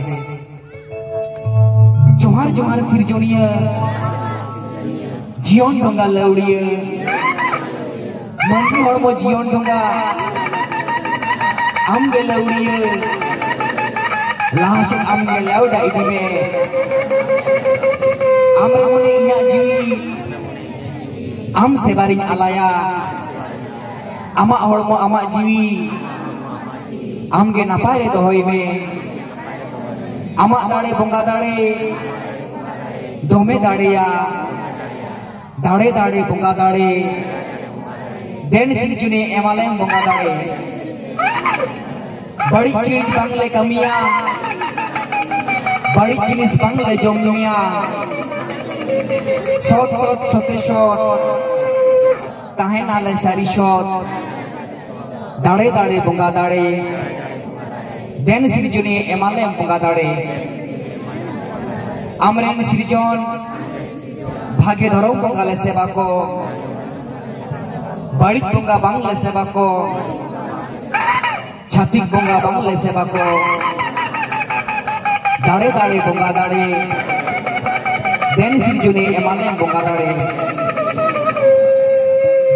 ᱡᱚᱦᱟᱨ ᱡᱚᱦᱟᱨ ᱥᱤᱨᱡᱚᱱᱤᱭᱟᱹ, ᱡᱤᱭᱚᱱ ᱰᱷᱚᱸᱜᱟ ᱞᱟᱹᱣᱲᱤᱭᱟᱹ, ᱢᱟᱹᱱᱢᱤ ᱦᱚᱲᱢᱚ ᱡᱤᱭᱚᱱ ᱰᱷᱚᱸᱜᱟ, ᱟᱢ ᱜᱮ ᱞᱟᱹᱣᱲᱤᱭᱟᱹ, ᱞᱟᱦᱟ ᱥᱮᱫ ᱟᱢ ᱜᱮ ᱞᱟᱹᱣᱲᱟ ᱤᱫᱤ ᱢᱮ᱾ ᱟᱢ ᱨᱮ ᱢᱚᱱᱮ ᱤᱧᱟᱹᱜ ᱡᱤᱣᱤ, ᱟᱢ ᱥᱮᱵᱟ ᱨᱤᱧ ᱟᱞᱟᱭᱟ᱾ ᱟᱢᱟᱜ ᱦᱚᱲᱢᱚ ᱟᱢᱟᱜ ᱡᱤᱣᱤ ᱟᱢ ᱜᱮ ᱱᱟᱯᱟᱭ ᱨᱮ ᱫᱚᱦᱚᱭ ᱢᱮ᱾ ᱟᱢᱟᱜ ᱫᱟᱲᱮ ᱵᱚᱸᱜᱟ ᱫᱟᱲᱮ, ᱫᱚᱢᱮ ᱫᱟᱲᱮᱭᱟ᱾ ᱫᱟᱲᱮ ᱫᱟᱲᱮ ᱵᱚᱸᱜᱟ ᱫᱟᱲᱮ, ᱫᱮᱱ ᱥᱤᱨᱡᱚᱱᱤ ᱮᱢᱟᱞᱮᱢ ᱵᱚᱸᱜᱟ ᱫᱟᱲᱮ᱾ ᱵᱟᱹᱲᱤᱡ ᱪᱤᱡᱽ ᱵᱟᱝᱞᱮ ᱠᱟᱹᱢᱤᱭᱟ, ᱵᱟᱹᱲᱤᱡ ᱡᱤᱱᱤᱥ ᱵᱟᱝᱞᱮ ᱡᱚᱢ ᱧᱩᱭᱟ᱾ ᱥᱚᱛ ᱥᱚᱛ ᱥᱚᱛᱮ ᱥᱚᱛ ᱛᱟᱦᱮᱱᱟᱞᱮ ᱥᱟᱹᱨᱤ ᱥᱚᱛ᱾ ᱫᱟᱲᱮ ᱫᱟᱲᱮ ᱵᱚᱸᱜᱟ ᱫᱟᱲᱮ, ᱫᱮᱱ ᱥᱤᱨᱡᱚᱱᱤ ᱮᱢᱟᱞᱮᱢ ᱵᱚᱸᱜᱟ ᱫᱟᱲᱮ᱾ ᱟᱢᱨᱮᱱ ᱥᱤᱨᱡᱚᱱ ᱵᱷᱟᱜᱮ ᱫᱷᱚᱨᱚᱢ ᱵᱚᱸᱜᱟ ᱞᱮ ᱥᱮᱵᱟ ᱠᱚ, ᱵᱟᱹᱲᱤᱡ ᱵᱚᱸᱜᱟ ᱵᱟᱝ ᱞᱮ ᱥᱮᱵᱟ ᱠᱚ, ᱪᱷᱟᱹᱛᱤᱠ ᱵᱚᱸᱜᱟ ᱵᱟᱝ ᱞᱮ ᱥᱮᱵᱟ ᱠᱚ᱾ ᱫᱟᱲᱮ ᱫᱟᱲᱮ ᱵᱚᱸᱜᱟ ᱫᱟᱲᱮ, ᱫᱮᱱ ᱥᱤᱨᱡᱚᱱᱤ ᱮᱢᱟᱞᱮᱢ ᱵᱚᱸᱜᱟ ᱫᱟᱲᱮ᱾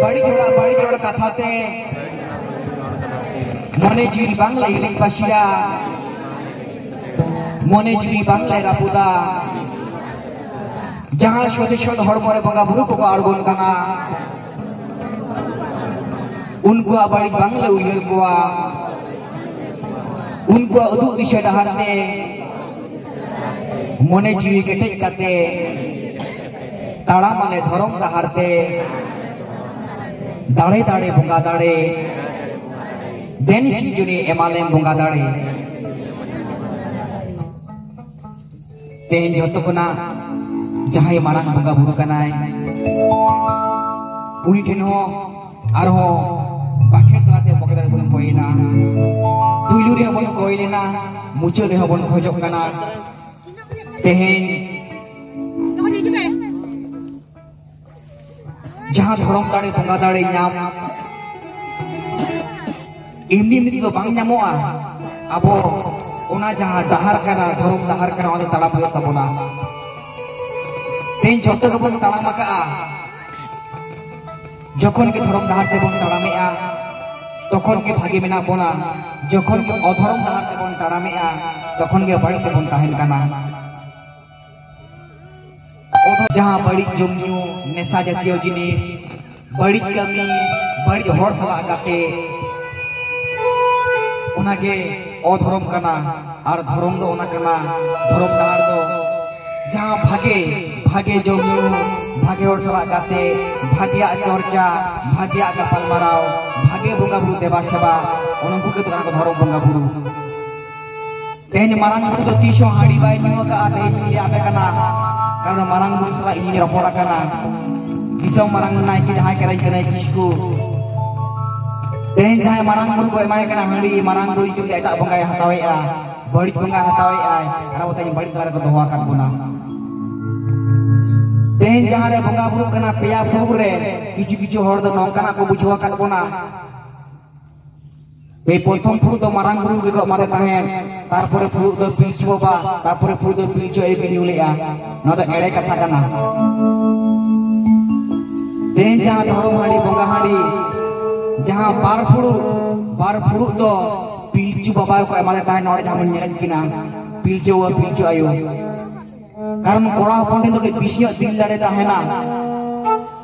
ᱵᱟᱹᱲᱤᱡ ᱦᱚᱲᱟᱜ ᱵᱟᱹᱲᱤᱡ ᱨᱚᱲ ᱠᱟᱛᱷᱟ ᱛᱮ ᱢᱚᱱᱮ ᱡᱤᱣᱤ ᱵᱟᱝ ᱞᱮ ᱦᱤᱞᱤᱧ ᱯᱟᱹᱥᱤᱨᱟ, ᱢᱚᱱᱮ ᱡᱤᱣᱤ ᱵᱟᱝ ᱞᱮ ᱨᱟᱹᱯᱩᱫᱟ᱾ ᱡᱟᱦᱟᱸ ᱥᱚᱡᱷᱮ ᱥᱚᱡᱷᱮ ᱦᱚᱲᱢᱚ ᱨᱮ ᱵᱚᱸᱜᱟ ᱵᱩᱨᱩ ᱠᱚᱠᱚ ᱟᱬᱜᱚᱱ ᱠᱟᱱᱟ, ᱩᱱᱠᱩᱣᱟᱜ ᱵᱟᱹᱲᱤᱡ ᱵᱟᱝ ᱞᱮ ᱩᱭᱦᱟᱹᱨ ᱠᱚᱣᱟ᱾ ᱩᱱᱠᱩᱣᱟᱜ ᱩᱫᱩᱜ ᱫᱤᱥᱟᱹ ᱰᱟᱦᱟᱨ ᱛᱮ ᱢᱚᱱᱮ ᱡᱤᱣᱤ ᱠᱮᱴᱮᱡ ᱠᱟᱛᱮ ᱛᱟᱲᱟᱢ ᱟᱞᱮ ᱫᱷᱚᱨᱚᱢ ᱰᱟᱦᱟᱨ ᱛᱮ᱾ ᱫᱟᱲᱮ ᱫᱟᱲᱮ ᱵᱚᱸᱜᱟ ᱫᱟᱲᱮ, ᱫᱮᱱ ᱥᱤᱨᱡᱚᱱᱤ ᱮᱢᱟᱞᱮᱢ ᱵᱚᱸᱜᱟ ᱫᱟᱲᱮ᱾ ᱛᱮᱦᱮᱧ ᱡᱷᱚᱛᱚ ᱠᱷᱚᱱᱟᱜ ᱡᱟᱦᱟᱸᱭ ᱢᱟᱨᱟᱝ ᱵᱚᱸᱜᱟ ᱵᱩᱨᱩ ᱠᱟᱱᱟᱭ, ᱩᱱᱤ ᱴᱷᱮᱱ ᱦᱚᱸ ᱟᱨᱦᱚᱸ ᱵᱟᱠᱷᱮᱲ ᱛᱟᱞᱟᱛᱮ ᱵᱚᱸᱜᱟ ᱫᱟᱲᱮ ᱵᱚᱱ ᱠᱚᱭᱮᱱᱟ᱾ ᱯᱩᱭᱞᱩ ᱨᱮᱦᱚᱸ ᱵᱚᱱ ᱠᱚᱭ ᱞᱮᱱᱟ, ᱢᱩᱪᱟᱹᱫ ᱨᱮᱦᱚᱸ ᱵᱚᱱ ᱠᱷᱚᱡᱚᱜ ᱠᱟᱱᱟ᱾ ᱛᱮᱦᱮᱧ ᱡᱟᱦᱟᱸ ᱫᱷᱚᱨᱚᱢ ᱫᱟᱲᱮ, ᱵᱚᱸᱜᱟ ᱫᱟᱲᱮ ᱧᱟᱢ ᱮᱢᱱᱤ ᱮᱢᱱᱤ ᱫᱚ ᱵᱟᱝ ᱧᱟᱢᱚᱜᱼᱟ᱾ ᱟᱵᱚ ᱚᱱᱟ ᱡᱟᱦᱟᱸ ᱰᱟᱦᱟᱨ ᱠᱟᱱᱟ, ᱫᱷᱚᱨᱚᱢ ᱰᱟᱦᱟᱨ ᱠᱟᱱᱟ, ᱚᱱᱟ ᱫᱚ ᱛᱟᱲᱟᱢ ᱦᱩᱭᱩᱜ ᱛᱟᱵᱚᱱᱟ᱾ ᱛᱮᱦᱮᱧ ᱡᱷᱚᱛᱚ ᱜᱮᱵᱚᱱ ᱛᱟᱲᱟᱢ ᱟᱠᱟᱜᱼᱟ᱾ ᱡᱚᱠᱷᱚᱱ ᱜᱮ ᱫᱷᱚᱨᱚᱢ ᱰᱟᱦᱟᱨ ᱛᱮᱵᱚᱱ ᱛᱟᱲᱟᱢᱮᱜᱼᱟ, ᱛᱚᱠᱷᱚᱱ ᱜᱮ ᱵᱷᱟᱜᱮ ᱢᱮᱱᱟᱜ ᱵᱚᱱᱟ᱾ ᱡᱚᱠᱷᱚᱱ ᱜᱮ ᱚᱫᱷᱚᱨᱚᱢ ᱰᱟᱦᱟᱨ ᱛᱮᱵᱚᱱ ᱛᱟᱲᱟᱢᱮᱜᱼᱟ, ᱛᱚᱠᱷᱚᱱ ᱜᱮ ᱵᱟᱹᱲᱤᱡ ᱨᱮᱵᱚᱱ ᱛᱟᱦᱮᱱ ᱠᱟᱱᱟ᱾ ᱚᱫᱷᱚ-, ᱡᱟᱦᱟᱸ ᱵᱟᱹᱲᱤᱡ ᱡᱚᱢ ᱧᱩ, ᱱᱮᱥᱟ ᱡᱟᱛᱤᱭᱚ ᱡᱤᱱᱤᱥ, ᱵᱟᱹᱲᱤᱡ ᱠᱟᱹᱢᱤ, ᱵᱟᱹᱲᱤᱡ ᱦᱚᱲ ᱥᱟᱞᱟᱜ ᱜᱟᱛᱮ, ᱚᱱᱟᱜᱮ ᱚᱫᱷᱚᱨᱚᱢ ᱠᱟᱱᱟ᱾ ᱟᱨ ᱫᱷᱚᱨᱚᱢ ᱫᱚ ᱚᱱᱟ ᱠᱟᱱᱟ, ᱫᱷᱚᱨᱚᱢ ᱰᱟᱦᱟᱨ ᱫᱚ ᱡᱟᱦᱟᱸ ᱵᱷᱟᱜᱮ, ᱵᱷᱟᱜᱮ ᱡᱚᱢ ᱧᱩ, ᱵᱷᱟᱜᱮ ᱦᱚᱲ ᱥᱟᱞᱟᱜ ᱜᱟᱛᱮ, ᱵᱷᱟᱜᱮᱭᱟᱜ ᱪᱚᱨᱪᱟ, ᱵᱷᱟᱜᱮᱭᱟᱜ ᱜᱟᱯᱟᱞᱢᱟᱨᱟᱣ, ᱵᱷᱟᱜᱮ ᱵᱚᱸᱜᱟ ᱵᱩᱨᱩ ᱫᱮᱵᱟ ᱥᱮᱵᱟ, ᱚᱱᱟ ᱠᱚᱜᱮ ᱫᱚ ᱠᱟᱱᱟ ᱠᱚ ᱫᱷᱚᱨᱚᱢ ᱵᱚᱸᱜᱟ ᱵᱩᱨᱩ᱾ ᱛᱮᱦᱮᱧ ᱢᱟᱨᱟᱝ ᱵᱩᱨᱩ ᱫᱚ ᱛᱤᱥ ᱦᱚᱸ ᱦᱟᱺᱰᱤ ᱵᱟᱭ ᱧᱩ ᱟᱠᱟᱫᱼᱟ, ᱛᱮᱦᱮᱧ ᱤᱧ ᱞᱟᱹᱭ ᱟᱯᱮ ᱠᱟᱱᱟ, ᱠᱟᱨᱚᱱ ᱢᱟᱨᱟᱝ ᱵᱩᱨᱩ ᱥᱟᱞᱟᱜ ᱤᱧ ᱨᱚᱯᱚᱲ ᱟᱠᱟᱱᱟ᱾ ᱫᱤᱥᱚᱢ ᱢᱟᱨᱟᱝ ᱱᱟᱭᱠᱮ ᱡᱟᱦᱟᱸᱭ ᱠᱟᱱᱟᱭ, ᱠᱟᱱᱟᱭ ᱠᱤᱥᱠᱩ᱾ ᱛᱮᱦᱮᱧ ᱡᱟᱦᱟᱸᱭ ᱢᱟᱨᱟᱝ ᱵᱩᱨᱩ ᱠᱚ ᱮᱢᱟᱭ ᱠᱟᱱᱟ ᱦᱟᱺᱰᱤ, ᱢᱟᱨᱟᱝ ᱵᱩᱨᱩ ᱧᱩᱛᱩᱢ ᱛᱮ ᱮᱴᱟᱜ ᱵᱚᱸᱜᱟᱭ ᱦᱟᱛᱟᱣᱮᱫᱼᱟ, ᱵᱟᱹᱲᱤᱡ ᱵᱚᱸᱜᱟ ᱦᱟᱛᱟᱣᱮᱫᱼᱟᱭ, ᱟᱨ ᱟᱵᱚ ᱛᱮᱦᱮᱧ ᱵᱟᱹᱲᱤᱡ ᱛᱟᱞᱟ ᱨᱮᱠᱚ ᱫᱚᱦᱚ ᱟᱠᱟᱫ ᱵᱚᱱᱟ᱾ ᱛᱮᱦᱮᱧ ᱡᱟᱦᱟᱸ ᱨᱮ ᱵᱚᱸᱜᱟ ᱵᱩᱨᱩ ᱠᱟᱱᱟ, ᱯᱮᱭᱟ ᱯᱷᱩᱲᱩᱜ ᱨᱮ ᱠᱤᱪᱷᱩ ᱠᱤᱪᱷᱩ ᱦᱚᱲ ᱫᱚ ᱱᱚᱝᱠᱟᱱᱟᱜ ᱠᱚ ᱵᱩᱡᱷᱟᱹᱣ ᱟᱠᱟᱫ ᱵᱚᱱᱟ, ᱮᱭ ᱯᱨᱚᱛᱷᱚᱢ ᱯᱷᱩᱲᱩᱜ ᱫᱚ ᱢᱟᱨᱟᱝ ᱵᱩᱨᱩ ᱜᱮᱠᱚ ᱮᱢᱟᱫᱮ ᱛᱟᱦᱮᱸᱫ, ᱛᱟᱨᱯᱚᱨᱮ ᱯᱷᱩᱲᱩᱜ ᱫᱚ ᱯᱤᱞᱪᱩ ᱵᱟᱵᱟ, ᱛᱟᱨᱯᱚᱨᱮ ᱯᱷᱩᱲᱩᱜ ᱫᱚ ᱯᱤᱞᱪᱩ ᱟᱭᱳ ᱠᱤᱱ ᱧᱩ ᱞᱮᱫᱼᱟ᱾ ᱱᱚᱣᱟ ᱫᱚ ᱮᱲᱮ ᱠᱟᱛᱷᱟ ᱠᱟᱱᱟ᱾ ᱛᱮᱦᱮᱧ ᱡᱟᱦᱟᱸ ᱫᱷᱚᱨᱚᱢ ᱦᱟᱺᱰᱤ, ᱵᱚᱸᱜᱟ ᱦᱟᱺᱰᱤ, ᱡᱟᱦᱟᱸ ᱵᱟᱨ ᱯᱷᱩᱲᱩᱜ, ᱵᱟᱨ ᱯᱷᱩᱲᱩᱜ ᱫᱚ ᱯᱤᱞᱪᱩ ᱵᱟᱵᱟ ᱜᱮᱠᱚ ᱮᱢᱟᱫᱮ ᱛᱟᱦᱮᱸᱫ, ᱱᱚᱰᱮ ᱡᱟᱦᱟᱸ ᱵᱚᱱ ᱧᱮᱞᱮᱫ ᱠᱤᱱᱟ, ᱯᱤᱞᱪᱩ ᱵᱟᱵᱟ, ᱯᱤᱞᱪᱩ ᱟᱭᱳ᱾ ᱠᱟᱨᱚᱱ ᱠᱚᱲᱟ ᱦᱚᱯᱚᱱ ᱴᱷᱮᱱ ᱫᱚ ᱠᱟᱹᱡ ᱵᱮᱥᱤ ᱧᱚᱜ ᱫᱤᱞ ᱫᱟᱲᱮ ᱛᱟᱦᱮᱱᱟ,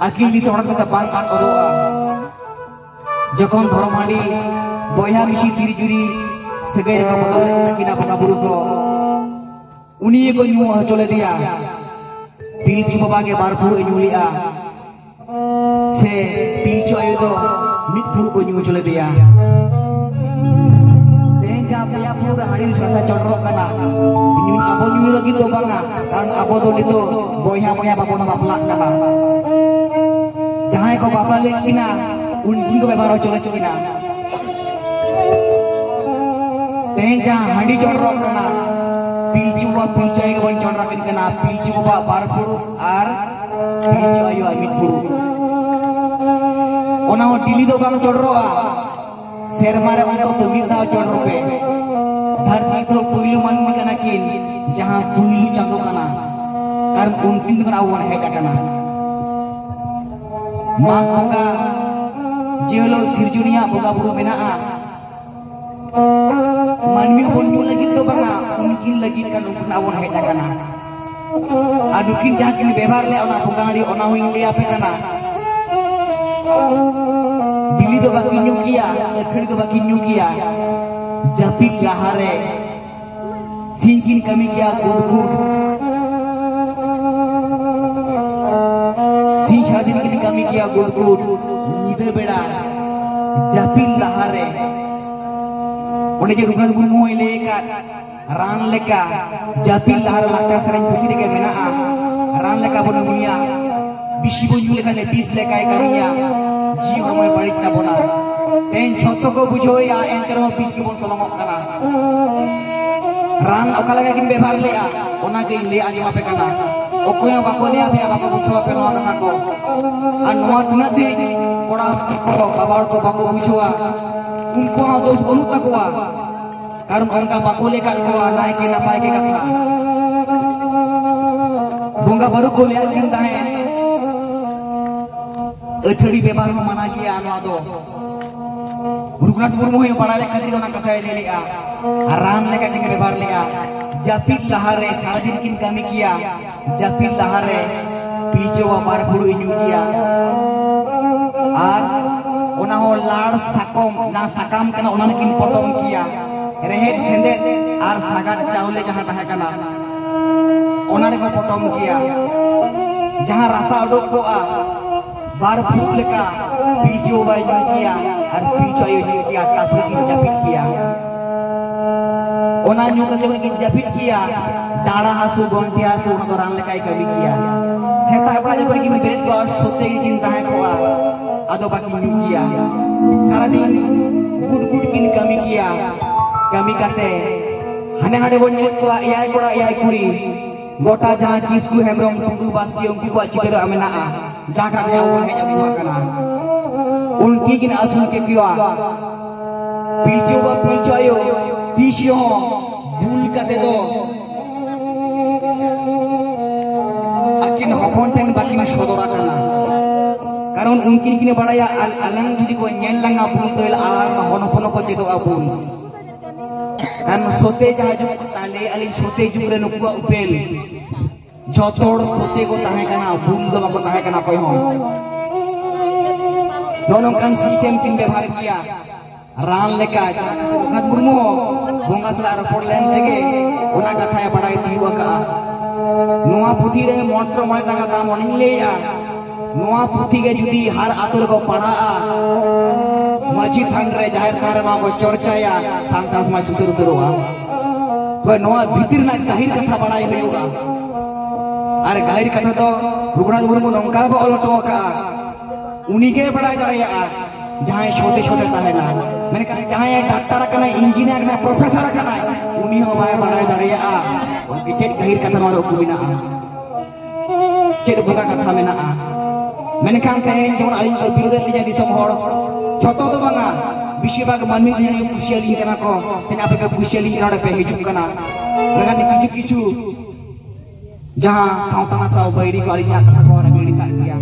ᱟᱹᱠᱤᱞ ᱫᱤᱥᱟᱹ ᱦᱚᱲ ᱴᱷᱮᱱ ᱫᱚ ᱵᱟᱝ ᱟᱫ ᱜᱚᱫᱚᱜᱼᱟ᱾ ᱡᱚᱠᱷᱚᱱ ᱫᱷᱚᱨᱚᱢ ᱦᱟᱺᱰᱤ ᱵᱚᱭᱦᱟ ᱢᱤᱥᱤ ᱛᱤᱨᱤ ᱡᱩᱨᱤ ᱥᱟᱹᱜᱟᱹᱭ ᱨᱮᱠᱚ ᱵᱚᱫᱚᱞ ᱞᱮᱫ ᱛᱟᱹᱠᱤᱱᱟ ᱵᱚᱸᱜᱟ ᱵᱩᱨᱩ ᱠᱚ, ᱩᱱᱤ ᱜᱮᱠᱚ ᱧᱩ ᱦᱚᱪᱚ ᱞᱮᱫᱮᱭᱟ᱾ ᱯᱤᱞᱪᱩ ᱵᱟᱵᱟ ᱜᱮ ᱵᱟᱨ ᱯᱷᱩᱲᱩᱜ ᱮ ᱧᱩ ᱞᱮᱫᱼᱟ, ᱥᱮ ᱯᱤᱞᱪᱩ ᱟᱭᱳ ᱫᱚ ᱢᱤᱫ ᱯᱷᱩᱲᱩᱜ ᱠᱚ ᱧᱩ ᱦᱚᱪᱚ ᱞᱮᱫᱮᱭᱟ᱾ ᱛᱮᱦᱮᱧ ᱡᱟᱦᱟᱸ ᱯᱮᱭᱟ ᱯᱷᱩᱲᱩᱜ ᱨᱮ ᱦᱟᱺᱰᱤ ᱥᱟᱥᱟ ᱪᱚᱰᱚᱨᱚᱜ ᱠᱟᱱᱟ, ᱧᱩ, ᱟᱵᱚ ᱧᱩ ᱞᱟᱹᱜᱤᱫ ᱫᱚ ᱵᱟᱝᱟ, ᱠᱟᱨᱚᱱ ᱟᱵᱚ ᱫᱚ ᱱᱤᱛᱚᱜ ᱵᱚᱭᱦᱟ ᱵᱚᱭᱦᱟ ᱵᱟᱵᱚᱱ ᱵᱟᱯᱞᱟᱜ ᱠᱟᱱᱟ᱾ ᱡᱟᱦᱟᱸᱭ ᱠᱚ ᱵᱟᱯᱞᱟ ᱞᱮᱫ ᱠᱤᱱᱟ, ᱩᱱᱠᱤᱱ ᱠᱚ ᱵᱮᱵᱚᱦᱟᱨ ᱦᱚᱪᱚ ᱞᱮᱫ ᱠᱤᱱᱟ᱾ ᱛᱮᱦᱮᱧ ᱡᱟᱦᱟᱸ ᱦᱟᱺᱰᱤ ᱪᱚᱰᱚᱨᱚᱜ ᱠᱟᱱᱟ, ᱯᱤᱞᱪᱩ ᱵᱟᱵᱟ ᱯᱤᱞᱪᱩ ᱟᱭᱳ ᱜᱮᱵᱚᱱ ᱪᱚᱰᱚᱨ ᱟᱹᱠᱤᱱ ᱠᱟᱱᱟ᱾ ᱯᱤᱞᱪᱩ ᱵᱟᱵᱟ ᱵᱟᱨ ᱯᱷᱩᱲᱩᱜ ᱟᱨ ᱯᱤᱞᱪᱩ ᱟᱭᱳᱣᱟᱜ ᱢᱤᱫ ᱯᱷᱩᱲᱩᱜ᱾ ᱚᱱᱟ ᱦᱚᱸ ᱰᱮᱞᱤ ᱫᱚ ᱵᱟᱝ ᱪᱚᱰᱚᱨᱚᱜᱼᱟ, ᱥᱮᱨᱢᱟ ᱨᱮ ᱚᱱᱛᱚᱛᱚ ᱢᱤᱫ ᱫᱷᱟᱣ ᱪᱚᱰᱚᱨ ᱯᱮ᱾ ᱫᱷᱟᱹᱨᱛᱤ ᱫᱚ ᱯᱩᱭᱞᱩ ᱢᱟᱹᱱᱢᱤ ᱠᱟᱱᱟ ᱠᱤᱱ, ᱡᱟᱦᱟᱸ ᱯᱩᱭᱞᱩ ᱪᱟᱸᱫᱚ ᱠᱟᱱᱟ, ᱠᱟᱨᱚᱱ ᱩᱱᱠᱤᱱ ᱠᱷᱚᱱ ᱟᱵᱚ ᱵᱚᱱ ᱦᱮᱡ ᱟᱠᱟᱱᱟ᱾ ᱢᱟᱜᱽ ᱵᱚᱸᱜᱟ ᱡᱮ ᱦᱤᱞᱳᱜ ᱥᱤᱨᱡᱚᱱᱤᱭᱟᱜ ᱵᱚᱸᱜᱟ ᱵᱩᱨᱩ ᱢᱮᱱᱟᱜᱼᱟ, ᱢᱟᱹᱱᱢᱤ ᱦᱚᱯᱚᱱ ᱧᱩ ᱞᱟᱹᱜᱤᱫ ᱫᱚ ᱵᱟᱝᱟ, ᱩᱱᱠᱤᱱ ᱞᱟᱹᱜᱤᱫ ᱠᱟᱱ, ᱩᱱᱠᱤᱱ ᱟᱵᱚᱱ ᱦᱮᱡ ᱟᱠᱟᱱᱟ᱾ ᱟᱨ ᱱᱩᱠᱤᱱ ᱡᱟᱦᱟᱸ ᱠᱤᱱ ᱵᱮᱵᱷᱟᱨ ᱞᱮᱫ, ᱚᱱᱟ ᱵᱚᱸᱜᱟ ᱦᱟᱺᱰᱤ, ᱚᱱᱟ ᱦᱚᱸᱧ ᱞᱟᱹᱭ ᱟᱯᱮ ᱠᱟᱱᱟ᱾ ᱵᱤᱞᱤ ᱫᱚ ᱵᱟᱹᱠᱤᱱ ᱧᱩ ᱠᱮᱭᱟ, ᱟᱹᱠᱷᱟᱹᱲᱤ ᱫᱚ ᱵᱟᱹᱠᱤᱱ ᱧᱩ ᱠᱮᱭᱟ᱾ ᱡᱟᱹᱯᱤᱫ ᱞᱟᱦᱟᱨᱮ ᱥᱤᱧ ᱠᱤᱱ ᱠᱟᱹᱢᱤ ᱠᱮᱭᱟ ᱜᱩᱰ ᱜᱩᱰ, ᱥᱤᱧ ᱥᱟᱨᱟᱫᱤᱱ ᱠᱤᱱ ᱠᱟᱹᱢᱤ ᱠᱮᱭᱟ ᱜᱩᱰ ᱜᱩᱰ᱾ ᱧᱤᱫᱟᱹ ᱵᱮᱲᱟ ᱡᱟᱹᱯᱤᱫ ᱞᱟᱦᱟᱨᱮ, ᱚᱸᱰᱮ ᱡᱮ ᱨᱚᱜᱷᱩᱱᱟᱛᱷ ᱢᱩᱨᱢᱩ ᱦᱚᱸᱭ ᱞᱟᱹᱭ ᱟᱠᱟᱫ, ᱨᱟᱱ ᱞᱮᱠᱟ ᱡᱟᱹᱯᱤᱫ ᱞᱟᱦᱟᱨᱮ ᱞᱟᱠᱪᱟᱨ ᱥᱮᱨᱮᱧ ᱯᱩᱛᱷᱤ ᱨᱮᱜᱮ ᱢᱮᱱᱟᱜᱼᱟ, ᱨᱟᱱ ᱞᱮᱠᱟ ᱵᱚᱱ ᱧᱩᱭᱟ᱾ ᱵᱤᱥᱤ ᱵᱚᱱ ᱧᱩ ᱞᱮᱠᱷᱟᱱ ᱵᱤᱥ ᱞᱮᱠᱟᱭ ᱠᱟᱹᱢᱤᱭᱟ, ᱡᱤᱣᱤ ᱦᱚᱲᱢᱚᱭ ᱵᱟᱹᱲᱤᱡ ᱛᱟᱵᱚᱱᱟ᱾ ᱛᱮᱦᱮᱧ ᱡᱷᱚᱛᱚ ᱠᱚ ᱵᱩᱡᱷᱟᱹᱣᱮᱫᱼᱟ, ᱮᱱᱛᱮ ᱨᱮᱦᱚᱸ ᱵᱤᱥ ᱜᱮᱵᱚᱱ ᱥᱚᱞᱚᱝᱚᱜ ᱠᱟᱱᱟ᱾ ᱨᱟᱱ ᱚᱠᱟ ᱞᱮᱠᱟ ᱠᱤᱱ ᱵᱮᱵᱷᱟᱨ ᱞᱮᱫᱼᱟ, ᱚᱱᱟ ᱜᱮᱧ ᱞᱟᱹᱭ ᱟᱸᱡᱚᱢ ᱟᱯᱮ ᱠᱟᱱᱟ᱾ ᱚᱠᱚᱭ ᱦᱚᱸ ᱵᱟᱠᱚ ᱞᱟᱹᱭ ᱟᱯᱮᱭᱟ, ᱵᱟᱠᱚ ᱵᱩᱡᱷᱟᱹᱣ ᱟᱯᱮ ᱱᱚᱣᱟ ᱠᱟᱛᱷᱟ ᱠᱚ᱾ ᱟᱨ ᱱᱚᱣᱟ ᱛᱤᱱᱟᱹᱜ ᱫᱤᱱ ᱠᱚᱲᱟ ᱦᱚᱯᱚᱱ ᱠᱚ, ᱵᱟᱵᱟ ᱦᱚᱲ ᱠᱚ ᱵᱟᱠᱚ ᱵᱩᱡᱷᱟᱹᱣᱟ, ᱩᱱᱠᱩ ᱦᱚᱸ ᱫᱳᱥ ᱵᱟᱹᱱᱩᱜ ᱛᱟᱠᱚᱣᱟ᱾ ᱠᱟᱨᱚᱱ ᱚᱱᱠᱟ ᱵᱟᱠᱚ ᱞᱟᱹᱭ ᱠᱟᱫ ᱠᱚᱣᱟ, ᱱᱟᱭᱠᱮ ᱱᱟᱯᱟᱭ ᱜᱮ ᱠᱟᱛᱷᱟ᱾ ᱵᱚᱸᱜᱟ ᱵᱟᱹᱨᱩ ᱠᱚ ᱞᱟᱹᱭᱟᱫ ᱠᱤᱱ ᱛᱟᱦᱮᱸᱫ, ᱟᱹᱛᱷᱟᱹᱲᱤ ᱵᱮᱵᱷᱟᱨ ᱦᱚᱸ ᱢᱟᱱᱟ ᱜᱮᱭᱟ᱾ ᱱᱚᱣᱟ ᱫᱚ ᱨᱚᱜᱷᱩᱱᱟᱛᱷ ᱢᱩᱨᱢᱩ ᱦᱚᱸᱭ ᱵᱟᱲᱟᱭ ᱞᱮᱫ ᱠᱷᱟᱹᱛᱤᱨ ᱚᱱᱟ ᱠᱟᱛᱷᱟᱭ ᱞᱟᱹᱭ ᱞᱮᱫᱼᱟ᱾ ᱟᱨ ᱨᱟᱱ ᱞᱮᱠᱟ ᱠᱤᱱ ᱵᱮᱵᱷᱟᱨ ᱞᱮᱫᱼᱟ᱾ ᱡᱟᱹᱯᱤᱫ ᱞᱟᱦᱟᱨᱮ ᱥᱟᱨᱟᱫᱤᱱ ᱠᱤᱱ ᱠᱟᱹᱢᱤ ᱠᱮᱭᱟ, ᱡᱟᱹᱯᱤᱫ ᱞᱟᱦᱟᱨᱮ ᱯᱤᱞᱪᱩ ᱵᱟᱵᱟ ᱵᱟᱨ ᱯᱷᱩᱲᱩᱜ ᱮ ᱧᱩ ᱠᱮᱭᱟ᱾ ᱟᱨ ᱚᱱᱟ ᱦᱚᱸ ᱞᱟᱲ ᱥᱟᱠᱚᱢ, ᱡᱟᱦᱟᱸ ᱥᱟᱠᱟᱢ ᱠᱟᱱᱟ, ᱚᱱᱟ ᱨᱮᱠᱤᱱ ᱯᱚᱴᱚᱢ ᱠᱮᱭᱟ᱾ ᱨᱮᱦᱮᱫ ᱥᱮᱸᱫᱮᱫ ᱟᱨ ᱥᱟᱜᱟᱫ ᱪᱟᱣᱞᱮ ᱡᱟᱦᱟᱸ ᱛᱟᱦᱮᱸ ᱠᱟᱱᱟ, ᱚᱱᱟ ᱨᱮᱠᱚ ᱯᱚᱴᱚᱢ ᱠᱮᱭᱟ᱾ ᱡᱟᱦᱟᱸ ᱨᱟᱥᱟ ᱩᱰᱩᱠ ᱠᱚᱜᱼᱟ, ᱵᱟᱨ ᱯᱷᱩᱲᱩᱜ ᱞᱮᱠᱟ ᱯᱤᱞᱪᱩ ᱵᱟᱵᱟᱭ ᱧᱩ ᱠᱮᱭᱟ ᱟᱨ ᱯᱤᱞᱪᱩ ᱟᱭᱳᱭ ᱧᱩ ᱠᱮᱭᱟ, ᱛᱟᱨᱯᱚᱨᱮ ᱠᱤᱱ ᱡᱟᱹᱯᱤᱫ ᱠᱮᱭᱟ᱾ ᱚᱱᱟ ᱧᱩ ᱠᱟᱛᱮ ᱠᱤᱱ ᱡᱟᱹᱯᱤᱫ ᱠᱮᱭᱟ᱾ ᱰᱟᱸᱰᱟ ᱦᱟᱹᱥᱩ, ᱜᱚᱱᱴᱷᱮ ᱦᱟᱹᱥᱩ, ᱚᱱᱟ ᱫᱚ ᱨᱟᱱ ᱞᱮᱠᱟᱭ ᱠᱟᱹᱢᱤ ᱠᱮᱭᱟ᱾ ᱥᱮᱛᱟᱜ ᱵᱮᱲᱟ ᱡᱚᱠᱷᱚᱱ ᱠᱤᱱ ᱵᱮᱨᱮᱫ ᱠᱚᱜᱼᱟ, ᱥᱚᱡᱷᱮ ᱜᱮᱠᱤᱱ ᱛᱟᱦᱮᱸ ᱠᱚᱜᱼᱟ, ᱟᱫᱚ ᱵᱟᱹᱠᱤᱱ ᱧᱩ ᱠᱮᱭᱟ᱾ ᱥᱟᱨᱟᱫᱤᱱ ᱜᱩᱰ ᱜᱩᱰ ᱠᱤᱱ ᱠᱟᱹᱢᱤ ᱠᱮᱭᱟ᱾ ᱠᱟᱹᱢᱤ ᱠᱟᱛᱮ ᱦᱟᱸᱰᱮ ᱱᱟᱸᱰᱮ ᱵᱚᱱ ᱧᱮᱞ ᱠᱚᱣᱟ, ᱮᱭᱟᱭ ᱠᱚᱲᱟ ᱮᱭᱟᱭ ᱠᱩᱲᱤ, ᱜᱚᱴᱟ ᱡᱟᱦᱟᱸ ᱠᱤᱥᱠᱩ, ᱦᱮᱢᱵᱨᱚᱢ, ᱴᱩᱰᱩ, ᱵᱟᱥᱠᱮ, ᱩᱱᱠᱩ ᱠᱚᱣᱟᱜ ᱪᱤᱛᱟᱹᱨ ᱢᱮᱱᱟᱜᱼᱟ, ᱡᱟᱦᱟᱸ ᱠᱟᱛᱮ ᱟᱵᱚ ᱵᱚᱱ ᱦᱮᱡ ᱟᱹᱜᱩ ᱟᱠᱟᱱᱟ᱾ ᱩᱱᱠᱤᱱ ᱠᱤᱱ ᱟᱹᱥᱩᱞ ᱠᱮᱫ ᱠᱚᱣᱟ᱾ ᱯᱤᱞᱪᱩ ᱵᱟᱵᱟ, ᱯᱤᱞᱪᱩ ᱟᱭᱳ ᱛᱤᱥ ᱦᱚᱸ ᱵᱷᱩᱞ ᱠᱟᱛᱮ ᱫᱚ ᱟᱹᱠᱤᱱ ᱦᱚᱯᱚᱱ ᱴᱷᱮᱱ ᱵᱟᱹᱠᱤᱱ ᱥᱚᱫᱚᱨ ᱟᱠᱟᱱᱟ᱾ ᱠᱟᱨᱚᱱ ᱩᱱᱠᱤᱱ ᱠᱤᱱ ᱵᱟᱲᱟᱭᱟ, ᱟᱞ-, ᱟᱞᱟᱝ ᱡᱩᱫᱤ ᱠᱚ ᱧᱮᱞ ᱞᱟᱝᱟ ᱵᱷᱩᱞ, ᱛᱟᱦᱞᱮ ᱟᱞᱟᱝ ᱦᱚᱱ ᱦᱚᱯᱚᱱ ᱠᱚ ᱪᱮᱫᱚᱜ ᱟᱵᱚᱱ᱾ ᱠᱟᱨᱚᱱ ᱥᱚᱛᱮ ᱡᱟᱦᱟᱸ ᱡᱩᱜᱽ ᱛᱟᱦᱞᱮ ᱟᱹᱞᱤᱧ ᱥᱚᱛᱮ ᱡᱩᱜᱽ ᱨᱮ ᱱᱩᱠᱩᱣᱟᱜ ᱩᱯᱮᱞ ᱡᱚᱛᱚ ᱦᱚᱲ ᱥᱚᱛᱮ ᱠᱚ ᱛᱟᱦᱮᱸ ᱠᱟᱱᱟ, ᱵᱷᱩᱞ ᱫᱚ ᱵᱟᱠᱚ ᱛᱟᱦᱮᱸ ᱠᱟᱱᱟ ᱚᱠᱚᱭ ᱦᱚᱸ᱾ ᱱᱚᱜᱼᱚ ᱱᱚᱝᱠᱟᱱ system ᱠᱤᱱ ᱵᱮᱵᱚᱦᱟᱨ ᱠᱮᱭᱟ᱾ ᱨᱟᱱ ᱞᱮᱠᱟ ᱡᱟᱦᱟᱸ ᱨᱚᱜᱷᱩᱱᱟᱛᱷ ᱢᱩᱨᱢᱩ ᱦᱚᱸ ᱵᱚᱸᱜᱟ ᱥᱟᱞᱟᱜ ᱨᱚᱯᱚᱲ ᱞᱮᱱ ᱛᱮᱜᱮ ᱚᱱᱟ ᱠᱟᱛᱷᱟᱭ ᱵᱟᱲᱟᱭ ᱛᱤᱭᱳᱜ ᱟᱠᱟᱫᱼᱟ᱾ ᱱᱚᱣᱟ ᱯᱩᱛᱷᱤ ᱨᱮ ᱢᱚᱱᱛᱨᱚ ᱢᱚᱬᱮ ᱴᱟᱠᱟ ᱫᱟᱢ ᱚᱱᱮᱧ ᱞᱟᱹᱭᱮᱜᱼᱟ᱾ ᱱᱚᱣᱟ ᱯᱩᱛᱷᱤ ᱜᱮ ᱡᱩᱫᱤ ᱦᱟᱨ ᱟᱛᱳ ᱨᱮᱠᱚ ᱯᱟᱲᱦᱟᱜᱼᱟ, ᱢᱟᱹᱡᱷᱤ ᱛᱷᱟᱱ ᱨᱮ, ᱡᱟᱦᱮᱨ ᱛᱷᱟᱱ ᱨᱮ ᱱᱚᱣᱟ ᱠᱚ ᱪᱚᱨᱪᱟᱭᱟ, ᱥᱟᱱᱛᱟᱲ ᱥᱚᱢᱟᱡᱽ ᱥᱩᱫᱷᱟᱹᱨ ᱩᱛᱟᱹᱨᱚᱜᱼᱟ᱾ ᱛᱚᱵᱮ ᱱᱚᱣᱟ ᱵᱷᱤᱛᱤᱨ ᱨᱮᱱᱟᱜ ᱜᱟᱹᱦᱤᱨ ᱠᱟᱛᱷᱟ ᱵᱟᱲᱟᱭ ᱦᱩᱭᱩᱜᱼᱟ᱾ ᱟᱨ ᱜᱟᱹᱦᱤᱨ ᱠᱟᱛᱷᱟ ᱫᱚ ᱨᱚᱜᱷᱩᱱᱟᱛᱷ ᱢᱩᱨᱢᱩ ᱱᱚᱝᱠᱟ ᱵᱚ ᱚᱞ ᱦᱚᱴᱚ ᱟᱠᱟᱫᱼᱟ, ᱩᱱᱤᱜᱮ ᱵᱟᱲᱟᱭ ᱫᱟᱲᱮᱭᱟᱜᱼᱟ ᱡᱟᱦᱟᱸᱭ ᱥᱚᱛᱮ ᱥᱚᱛᱮ ᱛᱟᱦᱮᱱᱟ᱾ ᱢᱮᱱᱠᱷᱟᱱ ᱡᱟᱦᱟᱸᱭ ᱰᱟᱠᱛᱟᱨ ᱟᱠᱟᱱᱟᱭ, ᱤᱧᱡᱤᱱᱤᱭᱟᱨ ᱟᱠᱟᱱᱟᱭ, ᱯᱨᱚᱯᱷᱮᱥᱚᱨ ᱟᱠᱟᱱᱟᱭ, ᱩᱱᱤ ᱦᱚᱸ ᱵᱟᱭ ᱵᱟᱲᱟᱭ ᱫᱟᱲᱮᱭᱟᱜᱼᱟ ᱪᱮᱫ ᱜᱟᱹᱦᱤᱨ ᱠᱟᱛᱷᱟ ᱱᱚᱣᱟ ᱨᱮ ᱩᱠᱩ ᱢᱮᱱᱟᱜᱼᱟ, ᱪᱮᱫ ᱵᱚᱸᱜᱟ ᱠᱟᱛᱷᱟ ᱢᱮᱱᱟᱜᱼᱟ᱾ ᱢᱮᱱᱠᱷᱟᱱ ᱛᱮᱦᱮᱧ ᱡᱮᱢᱚᱱ ᱟᱹᱞᱤᱧ ᱠᱚ ᱵᱤᱨᱳᱫᱮᱫ ᱞᱤᱧᱟ ᱫᱤᱥᱚᱢ ᱦᱚᱲ, ᱡᱷᱚᱛᱚ ᱫᱚ ᱵᱟᱝᱟ, ᱵᱮᱥᱤᱨ ᱵᱷᱟᱜᱽ ᱢᱟᱹᱱᱢᱤ ᱠᱚ ᱧᱮᱞ ᱠᱩᱥᱤᱭᱟᱞᱤᱧ ᱠᱟᱱᱟ ᱠᱚ, ᱛᱮᱦᱮᱧ ᱟᱯᱮ ᱠᱚ ᱠᱩᱥᱤᱭᱟᱞᱤᱧ ᱠᱟᱱᱟ, ᱚᱸᱰᱮ ᱯᱮ ᱦᱤᱡᱩᱜ ᱠᱟᱱᱟ᱾ ᱢᱮᱱᱠᱷᱟᱱ ᱠᱤᱪᱷᱩ ᱠᱤᱪᱷᱩ ᱡᱟᱦᱟᱸ ᱥᱟᱶᱛᱟ ᱱᱟᱥᱟᱣ ᱵᱟᱹᱭᱨᱤ ᱠᱚ ᱟᱹᱞᱤᱧᱟᱜ ᱠᱟᱛᱷᱟ ᱠᱚ ᱚᱱᱟ ᱵᱤᱲᱤ ᱥᱟᱜ ᱜᱮᱭᱟ᱾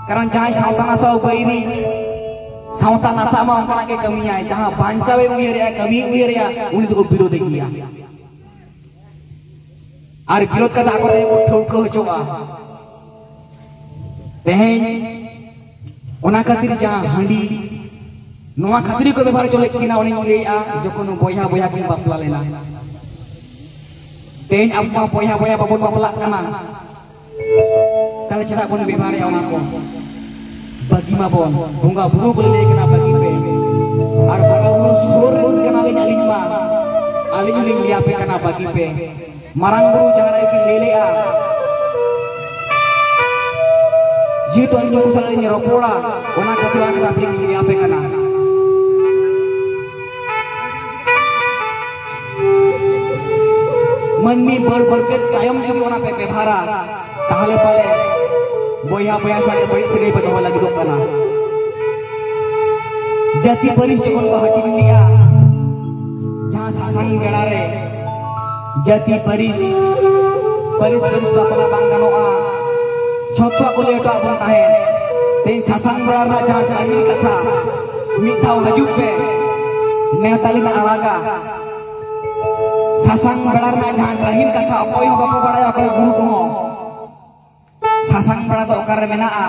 ᱠᱟᱨᱚᱱ ᱡᱟᱦᱟᱸᱭ ᱥᱟᱶᱛᱟ ᱱᱟᱥᱟᱣ ᱵᱟᱹᱭᱨᱤ, ᱥᱟᱶᱛᱟ ᱱᱟᱥᱟᱜ ᱢᱟ ᱚᱱᱠᱟᱱᱟᱜ ᱜᱮ ᱠᱟᱹᱢᱤᱭᱟᱭ, ᱡᱟᱦᱟᱸ ᱵᱟᱧᱪᱟᱣᱮ ᱩᱭᱦᱟᱹᱨᱮᱜᱼᱟ, ᱠᱟᱹᱢᱤ ᱩᱭᱦᱟᱹᱨᱮᱜᱼᱟ, ᱩᱱᱤ ᱫᱚᱠᱚ ᱵᱤᱨᱳᱫᱮ ᱜᱮᱭᱟ᱾ ᱟᱨ ᱵᱤᱨᱳᱫ ᱠᱟᱛᱮ ᱟᱠᱚ ᱛᱮᱜᱮ ᱠᱚ ᱴᱷᱟᱹᱣᱠᱟᱹ ᱦᱚᱪᱚᱜᱼᱟ᱾ ᱛᱮᱦᱮᱧ ᱚᱱᱟ ᱠᱷᱟᱹᱛᱤᱨ ᱡᱟᱦᱟᱸ ᱦᱟᱺᱰᱤ, ᱱᱚᱣᱟ ᱠᱷᱟᱹᱛᱤᱨ ᱠᱚ ᱵᱮᱵᱚᱦᱟᱨ ᱦᱚᱪᱚ ᱞᱮᱫ ᱠᱤᱱᱟ, ᱚᱱᱮᱧ ᱞᱟᱹᱭᱮᱜᱼᱟ, ᱡᱚᱠᱷᱚᱱ ᱵᱚᱭᱦᱟ ᱵᱚᱭᱦᱟ ᱠᱤᱱ ᱵᱟᱯᱞᱟ ᱞᱮᱱᱟ᱾ ᱛᱮᱦᱮᱧ ᱟᱵᱚ ᱢᱟ ᱵᱚᱭᱦᱟ ᱵᱚᱭᱦᱟ ᱵᱟᱵᱚᱱ ᱵᱟᱯᱞᱟᱜ ᱠᱟᱱᱟ, ᱛᱟᱦᱞᱮ ᱪᱮᱫᱟᱜ ᱵᱚᱱ ᱵᱮᱵᱚᱦᱟᱨᱮᱜᱼᱟ ᱚᱱᱟ ᱠᱚ? ᱵᱟᱹᱜᱤ ᱢᱟᱵᱚᱱ, ᱵᱚᱸᱜᱟ ᱵᱩᱨᱩ ᱠᱚ ᱞᱟᱹᱭ ᱠᱟᱱᱟ ᱵᱟᱹᱜᱤ ᱯᱮ, ᱟᱨ ᱵᱚᱸᱜᱟ ᱵᱩᱨᱩ ᱥᱩᱨ ᱨᱮᱱ ᱠᱟᱱᱟᱞᱤᱧ ᱟᱹᱞᱤᱧ ᱢᱟ, ᱟᱹᱞᱤᱧ ᱦᱚᱸᱞᱤᱧ ᱞᱟᱹᱭ ᱟᱯᱮ ᱠᱟᱱᱟ ᱵᱟᱹᱜᱤ ᱯᱮ᱾ ᱢᱟᱨᱟᱝ ᱵᱩᱨᱩ ᱡᱟᱦᱟᱸ ᱨᱮ ᱠᱤᱱ ᱞᱟᱹᱭ ᱞᱮᱜᱼᱟ, ᱡᱮᱦᱮᱛᱩ ᱟᱹᱞᱤᱧ ᱩᱱᱠᱩ ᱥᱟᱞᱟᱜ ᱞᱤᱧ ᱨᱚᱯᱚᱲᱟ, ᱚᱱᱟ ᱠᱷᱟᱹᱛᱤᱨ ᱚᱱᱟ ᱠᱟᱛᱷᱟ ᱞᱤᱧ ᱞᱟᱹᱭ ᱟᱯᱮ ᱠᱟᱱᱟ᱾ ᱢᱟᱹᱱᱢᱤ ᱵᱟᱹᱲ ᱵᱟᱹᱨᱠᱟᱹᱛ ᱛᱟᱭᱚᱢ ᱡᱩᱫᱤ ᱚᱱᱟ ᱯᱮ ᱵᱮᱵᱷᱟᱨᱟ, ᱛᱟᱦᱞᱮ ᱯᱟᱞᱮ ᱵᱚᱭᱦᱟ ᱵᱚᱭᱦᱟ ᱥᱟᱶ ᱵᱟᱹᱲᱤᱡ ᱥᱟᱹᱜᱟᱹᱭ ᱯᱮ ᱫᱚᱦᱚ ᱞᱟᱹᱜᱤᱫᱚᱜ ᱠᱟᱱᱟ᱾ ᱡᱟᱹᱛᱤ ᱯᱟᱹᱨᱤᱥ ᱡᱚᱠᱷᱚᱱ ᱠᱚ ᱦᱟᱹᱴᱤᱧ ᱞᱮᱜᱼᱟ, ᱡᱟᱦᱟᱸ ᱥᱟᱥᱟᱝ ᱵᱮᱲᱟ ᱨᱮ ᱡᱟᱹᱛᱤ ᱯᱟᱹᱨᱤᱥ, ᱯᱟᱹᱨᱤᱥ ᱯᱟᱹᱨᱤᱥ ᱵᱟᱯᱞᱟ ᱵᱟᱝ ᱜᱟᱱᱚᱜᱼᱟ, ᱪᱷᱚᱛᱨᱚ ᱠᱚ ᱞᱟᱹᱭ ᱦᱚᱴᱚᱣᱟᱜ ᱵᱚᱱ ᱛᱟᱦᱮᱸᱫ᱾ ᱛᱮᱦᱮᱧ ᱥᱟᱥᱟᱝ ᱵᱮᱲᱟ ᱨᱮᱱᱟᱜ ᱡᱟᱦᱟᱸ ᱠᱟᱹᱦᱤᱞ ᱠᱟᱛᱷᱟ, ᱢᱤᱫ ᱫᱷᱟᱣ ᱦᱤᱡᱩᱜ ᱯᱮ, ᱱᱮᱣᱛᱟ ᱞᱤᱧ ᱟᱲᱟᱜᱟ᱾ ᱥᱟᱥᱟᱝ ᱵᱮᱲᱟ ᱨᱮᱱᱟᱜ ᱡᱟᱦᱟᱸ ᱠᱟᱹᱦᱤᱞ ᱠᱟᱛᱷᱟ ᱚᱠᱚᱭ ᱦᱚᱸ ᱵᱟᱠᱚ ᱵᱟᱲᱟᱭᱟ, ᱚᱠᱚᱭ ᱜᱩᱨᱩ ᱠᱚᱦᱚᱸ᱾ ᱥᱟᱥᱟᱝ ᱵᱮᱲᱟ ᱫᱚ ᱚᱠᱟᱨᱮ ᱢᱮᱱᱟᱜᱼᱟ,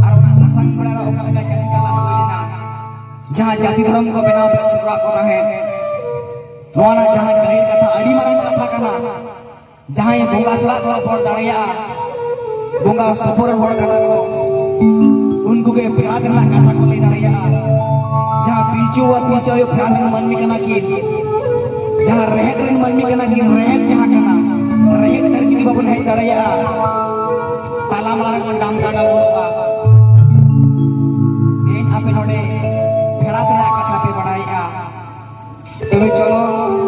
ᱟᱨ ᱚᱱᱟ ᱥᱟᱥᱟᱝ ᱵᱮᱲᱟ ᱨᱮ ᱚᱠᱟ ᱞᱮᱠᱟ ᱡᱟᱹᱛᱤ ᱛᱟᱞᱟ ᱦᱩᱭ ᱞᱮᱱᱟ, ᱡᱟᱦᱟᱸ ᱡᱟᱹᱛᱤ ᱫᱷᱚᱨᱚᱢ ᱠᱚ ᱵᱮᱱᱟᱣ ᱵᱮᱱᱟᱣ ᱦᱚᱴᱚᱣᱟᱜ ᱠᱚ ᱛᱟᱦᱮᱸᱫ᱾ ᱱᱚᱣᱟ ᱨᱮᱱᱟᱜ ᱡᱟᱦᱟᱸ ᱜᱟᱹᱦᱤᱨ ᱠᱟᱛᱷᱟ, ᱟᱹᱰᱤ ᱢᱟᱨᱟᱝ ᱠᱟᱛᱷᱟ ᱠᱟᱱᱟ᱾ ᱡᱟᱦᱟᱸᱭ ᱵᱚᱸᱜᱟ ᱥᱟᱞᱟᱜ ᱠᱚ ᱨᱚᱯᱚᱲ ᱫᱟᱲᱮᱭᱟᱜᱼᱟ, ᱵᱚᱸᱜᱟ ᱥᱚᱯᱚᱨ ᱦᱚᱲ ᱠᱟᱱᱟ ᱠᱚ, ᱩᱱᱠᱩ ᱜᱮ ᱯᱷᱮᱨᱟᱛ ᱨᱮᱱᱟᱜ ᱠᱟᱛᱷᱟ ᱠᱚ ᱞᱟᱹᱭ ᱫᱟᱲᱮᱭᱟᱜᱼᱟ᱾ ᱡᱟᱦᱟᱸ ᱯᱤᱞᱪᱩ ᱵᱟᱵᱟ ᱯᱤᱞᱪᱩ ᱟᱭᱳ ᱯᱷᱮᱨᱟᱛ ᱨᱮᱱ ᱢᱟᱹᱱᱢᱤ ᱠᱟᱱᱟ ᱠᱤᱱ, ᱡᱟᱦᱟᱸ ᱨᱮᱦᱮᱫ ᱨᱮᱱ ᱢᱟᱹᱱᱢᱤ ᱠᱟᱱᱟ ᱠᱤᱱ, ᱨᱮᱦᱮᱫ ᱡᱟᱦᱟᱸ ᱠᱟᱱᱟ, ᱨᱮᱦᱮᱫ ᱰᱟᱹᱨ ᱡᱩᱫᱤ ᱵᱟᱵᱚᱱ ᱦᱮᱡ ᱫᱟᱲᱮᱭᱟᱜᱼᱟ, ᱛᱟᱞᱟ ᱢᱟᱞᱟ ᱨᱮᱵᱚᱱ ᱰᱟᱢ ᱰᱟᱸᱰᱟ ᱵᱚᱞᱚᱜᱼᱟ᱾ ᱛᱮᱦᱮᱧ ᱟᱯᱮ ᱱᱚᱰᱮ ᱯᱷᱮᱨᱟᱛ ᱨᱮᱱᱟᱜ ᱠᱟᱛᱷᱟ ᱯᱮ ᱵᱟᱲᱟᱭᱮᱫᱼᱟ, ᱛᱚᱵᱮ ᱪᱚᱞᱚ